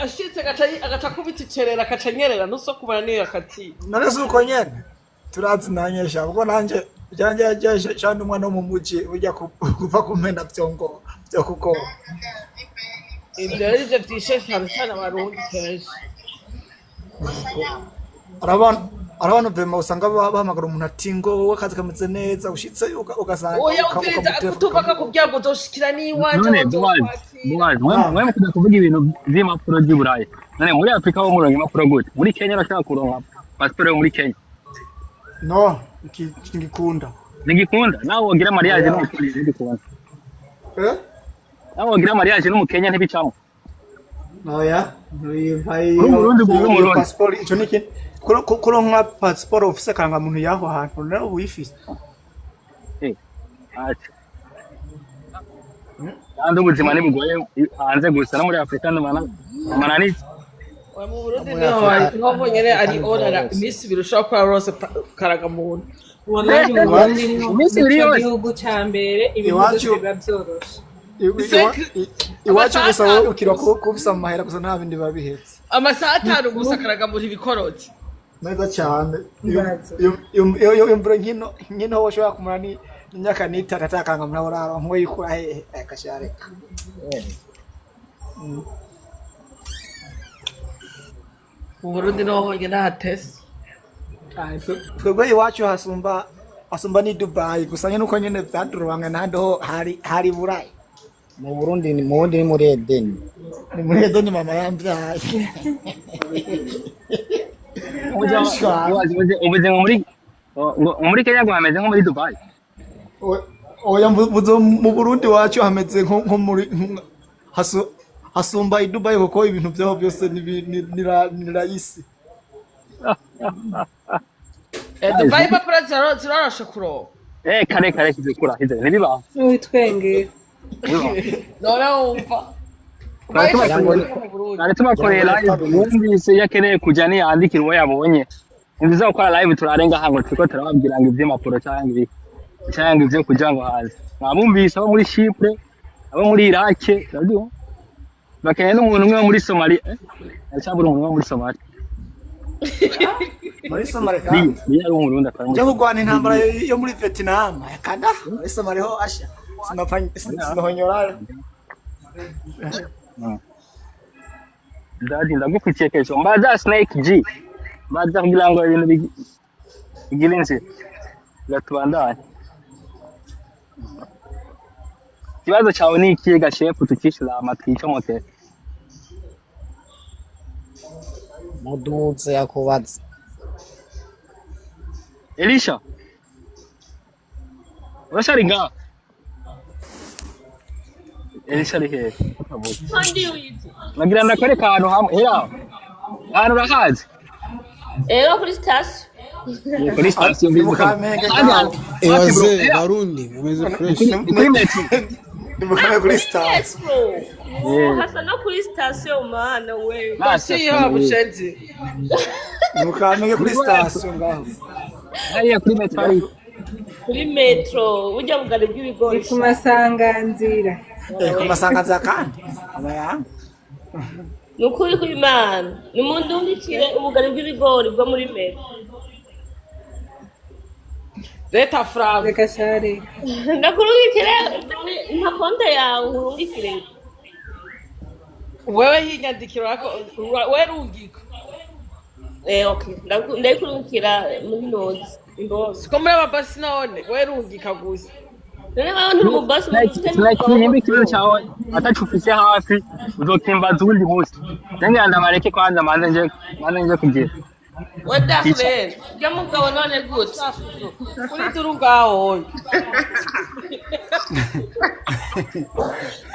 ashitse agaca akubita icerera agaca anyerera ntuso kubona niyo yakatiye. None si uko nyene turazi nanyesha ubwo nanje byanje cyane umwana wo mu muji ujya kuva kumena byongo byo kugora. Ivyo rero ivyo vyishe cyane cyane abarundi kenshi. Arabana vema usanga bahamagara umuntu ati ngo wowe akazi kameze neza ushitse ugasanga Oya, umviriza ukamutelefona. kutumva kakubwira ngo uzoshikira n'iwanje None ngo Boaz, nzokwakira. Boaz, mwe mukunda kuvuga ibintu vy'impapuro vy'i Burayi. None muri Afrika ho muronka impapuro gute? Muri Kenya urashobora kuronka pasiporo yo muri Kenya? No, ngikunda. Ntigikunda? Nawe wogira mariage Oya. n'umukenya ntigikunda. Eh? Nawe wogira mariage n'umukenya ntibicamwo. Oya, ntuyimpa Uri iyo Umurundi ugura iyo Umurundi. pasiporo ico niki kuronka pasiporo ufise karangamuntu y'aho hantu nawe uba uyifise. Eh, acha. Kandi ubuzima ntibugoye hanze gusa no muri Afrika amananiza. Oya, mu Burundi muri niho Afrika niho honyene ari Afrika onara ntibyoroshye. iminsi ibiri ushobora kuba rose karagamuntu. Wallahi mu Burundi niho Iminsi ibiri nico yose. gihugu ca mbere ibintu Iwacu vyose biba vyoroshe. iwacu Amasaha gusa wowe atanu ukira gusa kubisa mu mahera gusa nta bindi biba bihetse. Amasaha 5 gusa karagamuntu ibikorotse. Neza cyane. Ibaze. Iyo mvura nkino nkino wowe ushobora kumara ni imyaka n'itatu atakanga muri uraronka ngo yikura hehe akashareka. Mu Burundi niho honyene hatese. Twebwe iwacu hasumba ni Dubai gusa nyine uko nyine byadurubanga n'ahandi ho hari Burayi. Mu Burundi ni mu Burundi ni muri Edeni. Ni muri Edeni mama yambyaye. Ubuzima Shwa. Boaz, ubuzima ngo muri Kenya ngo hameze nko muri Dubai. Oya, mu Burundi wacu hameze nko muri hasumba i Dubai kuko ibintu byaho byose ni rahisi. Dubai impapuro ziroroshe kuronka. Eh, kare kare kizikura hize ntibibaho. Witwengera. Ntibibaho. None wumva Twari Dubai tubakoreye ishobora mu Burundi. twari tubakoreye Ngira ngo live niko bimeze. wumvise iyo akeneye kuja niyandikira uwo yabonye. Ntibiza gukora live turarenga hango turiko turababwira ngo ivy'impapuro canke ibi canke ivyo kuja ngo hanze. Mwabumvise abo muri Chypre, abo muri Iraq, urabyumva? Bakeneye n'umuntu umwe wo muri Somalia. Eh, aracabura umuntu wo muri Somalia. Muri Somalia Niyo, kandi niyo ari umurundi akora muri njya Somalia. kurwana intambara yo muri Vietnam kada muri Somalia ho asha sinahonyorayo. Dadi ndagufitiye kesho. Mbaza Snake G. Mbaza kugira ngo ibintu bigire inzira. Gatubandanye. Ikibazo cyawe ni ikihe gashefu tukishura amatwi icomokere? Muduze yakubaza. Elisha, urashari ngaha? Elisha ari hehe? Kandi wize. Nagira ndakwereka ahantu hamwe. Hera. Ahantu urahazi? Ego kuri sitasiyo. Ni kuri sitasiyo Ni mbizi mu ko. Kamenge Urahazi ngaho. ahantu? Hafi bro. Ewaze Hera. Barundi mumeze Ni fresh. kuri metro. Ni mu Kamenge kuri Kuri sitasiyo. metro. Eh. Hasa no kuri sitasiyo mana we. Na Sitasiyo sitasiyo. yaba bushenzi. Ni mu Kamenge kuri sitasiyo ngaho. Hariya kuri metro hari. Kuri metro burya bugari Ni bw'ibigori ku sha. masanganzira. Ku masanganzira kandi aba yanga. Ni ukuri kw'Imana. Nimundungikire ubugari bw'ibigori bwo muri metro. Leta Frank. Reka sha reka. Ndakurungikire nka konte yawe nkurungikire. Wewe hinyandikiro yako wewe rungika. Eh, okay, ndakurungikira muri nozi imbozi. Siko muri ababasi none wewe rungika gusa. None nkaho nturi umubasi ufite Like nimba ikibazo cyawe atacu ufise hafi, uzokimbaza uwundi munsi. Ngira ndabareke kwanza, manze nje kugira We Darlene, ujya mugabo none gute? Kuri turu ngaho oyo.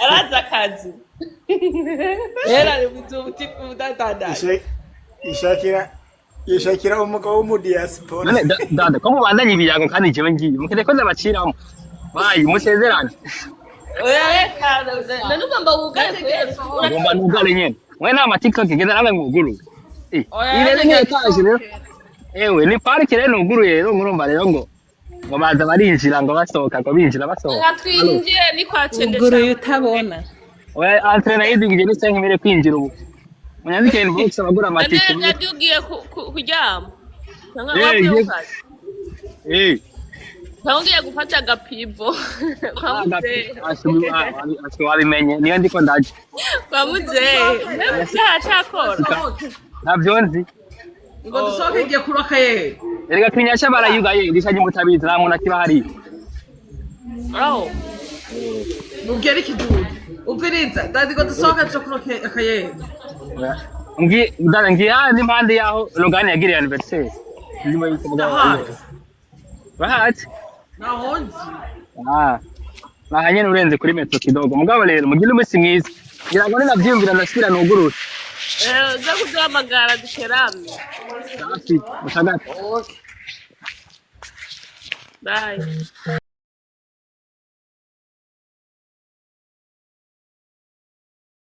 Arazi akazi. Era ni udatandanye. Ishakira umugabo w'umudiaspora. None dada, ko mubandanye ibiyago kandi jewe ngiye mukeneye ko ndabaciramo, bayi musezerane. Oya reka, none ugomba wugare kweri? Ngomba nugare nyene mwe nama TikTok, genda namwe mwuguruye. Eh, Oya, iyi rero ni reka etaje rero, ewe ni parike rero nuguruye rero. Murumva rero ngo baza barinjira, ngo basohoka, ngo binjira basohoka. Reka twinjire, ni kwa Cende. Uguruye utabona. Oya, entrée yidugije ni 5 mille kwinjira. Ubu munyandike inbox abagura None amatike. nabyo ugiye kuryama cyangwa Eh, wavuye ngiye ku kazi? Eh. Cyangwa ugiye gufata agapivo kwa muzehe? Ashe, wabimenye niyo ndiko ndaje. Kwa muzehe, mbe muzehe acakora? Ntabyo nzi. Ngo dusohoke igiye kuroka yehe. Erega Kinyasha barayugaye, irisha mutabizi, nta muntu akiba hariya. Aho. Mubwire ikidudu. Umviriza, dadi, ngo dusohoke tuje kuroka akayehe. Ngi dada, ngiye handi impande yaho Logane yagiriye anniversaire. Ndimo yitwa Ndahazi. bahazi. Naho nzi. Ah, aha nyene urenze kuri metro kidogo. Mugabo rero mugire umunsi mwiza, ngira ngo ninavyiyumvira ndasubira nugurure. Eh, uza kuduhamagara duterame. Safi mutagati. Bye.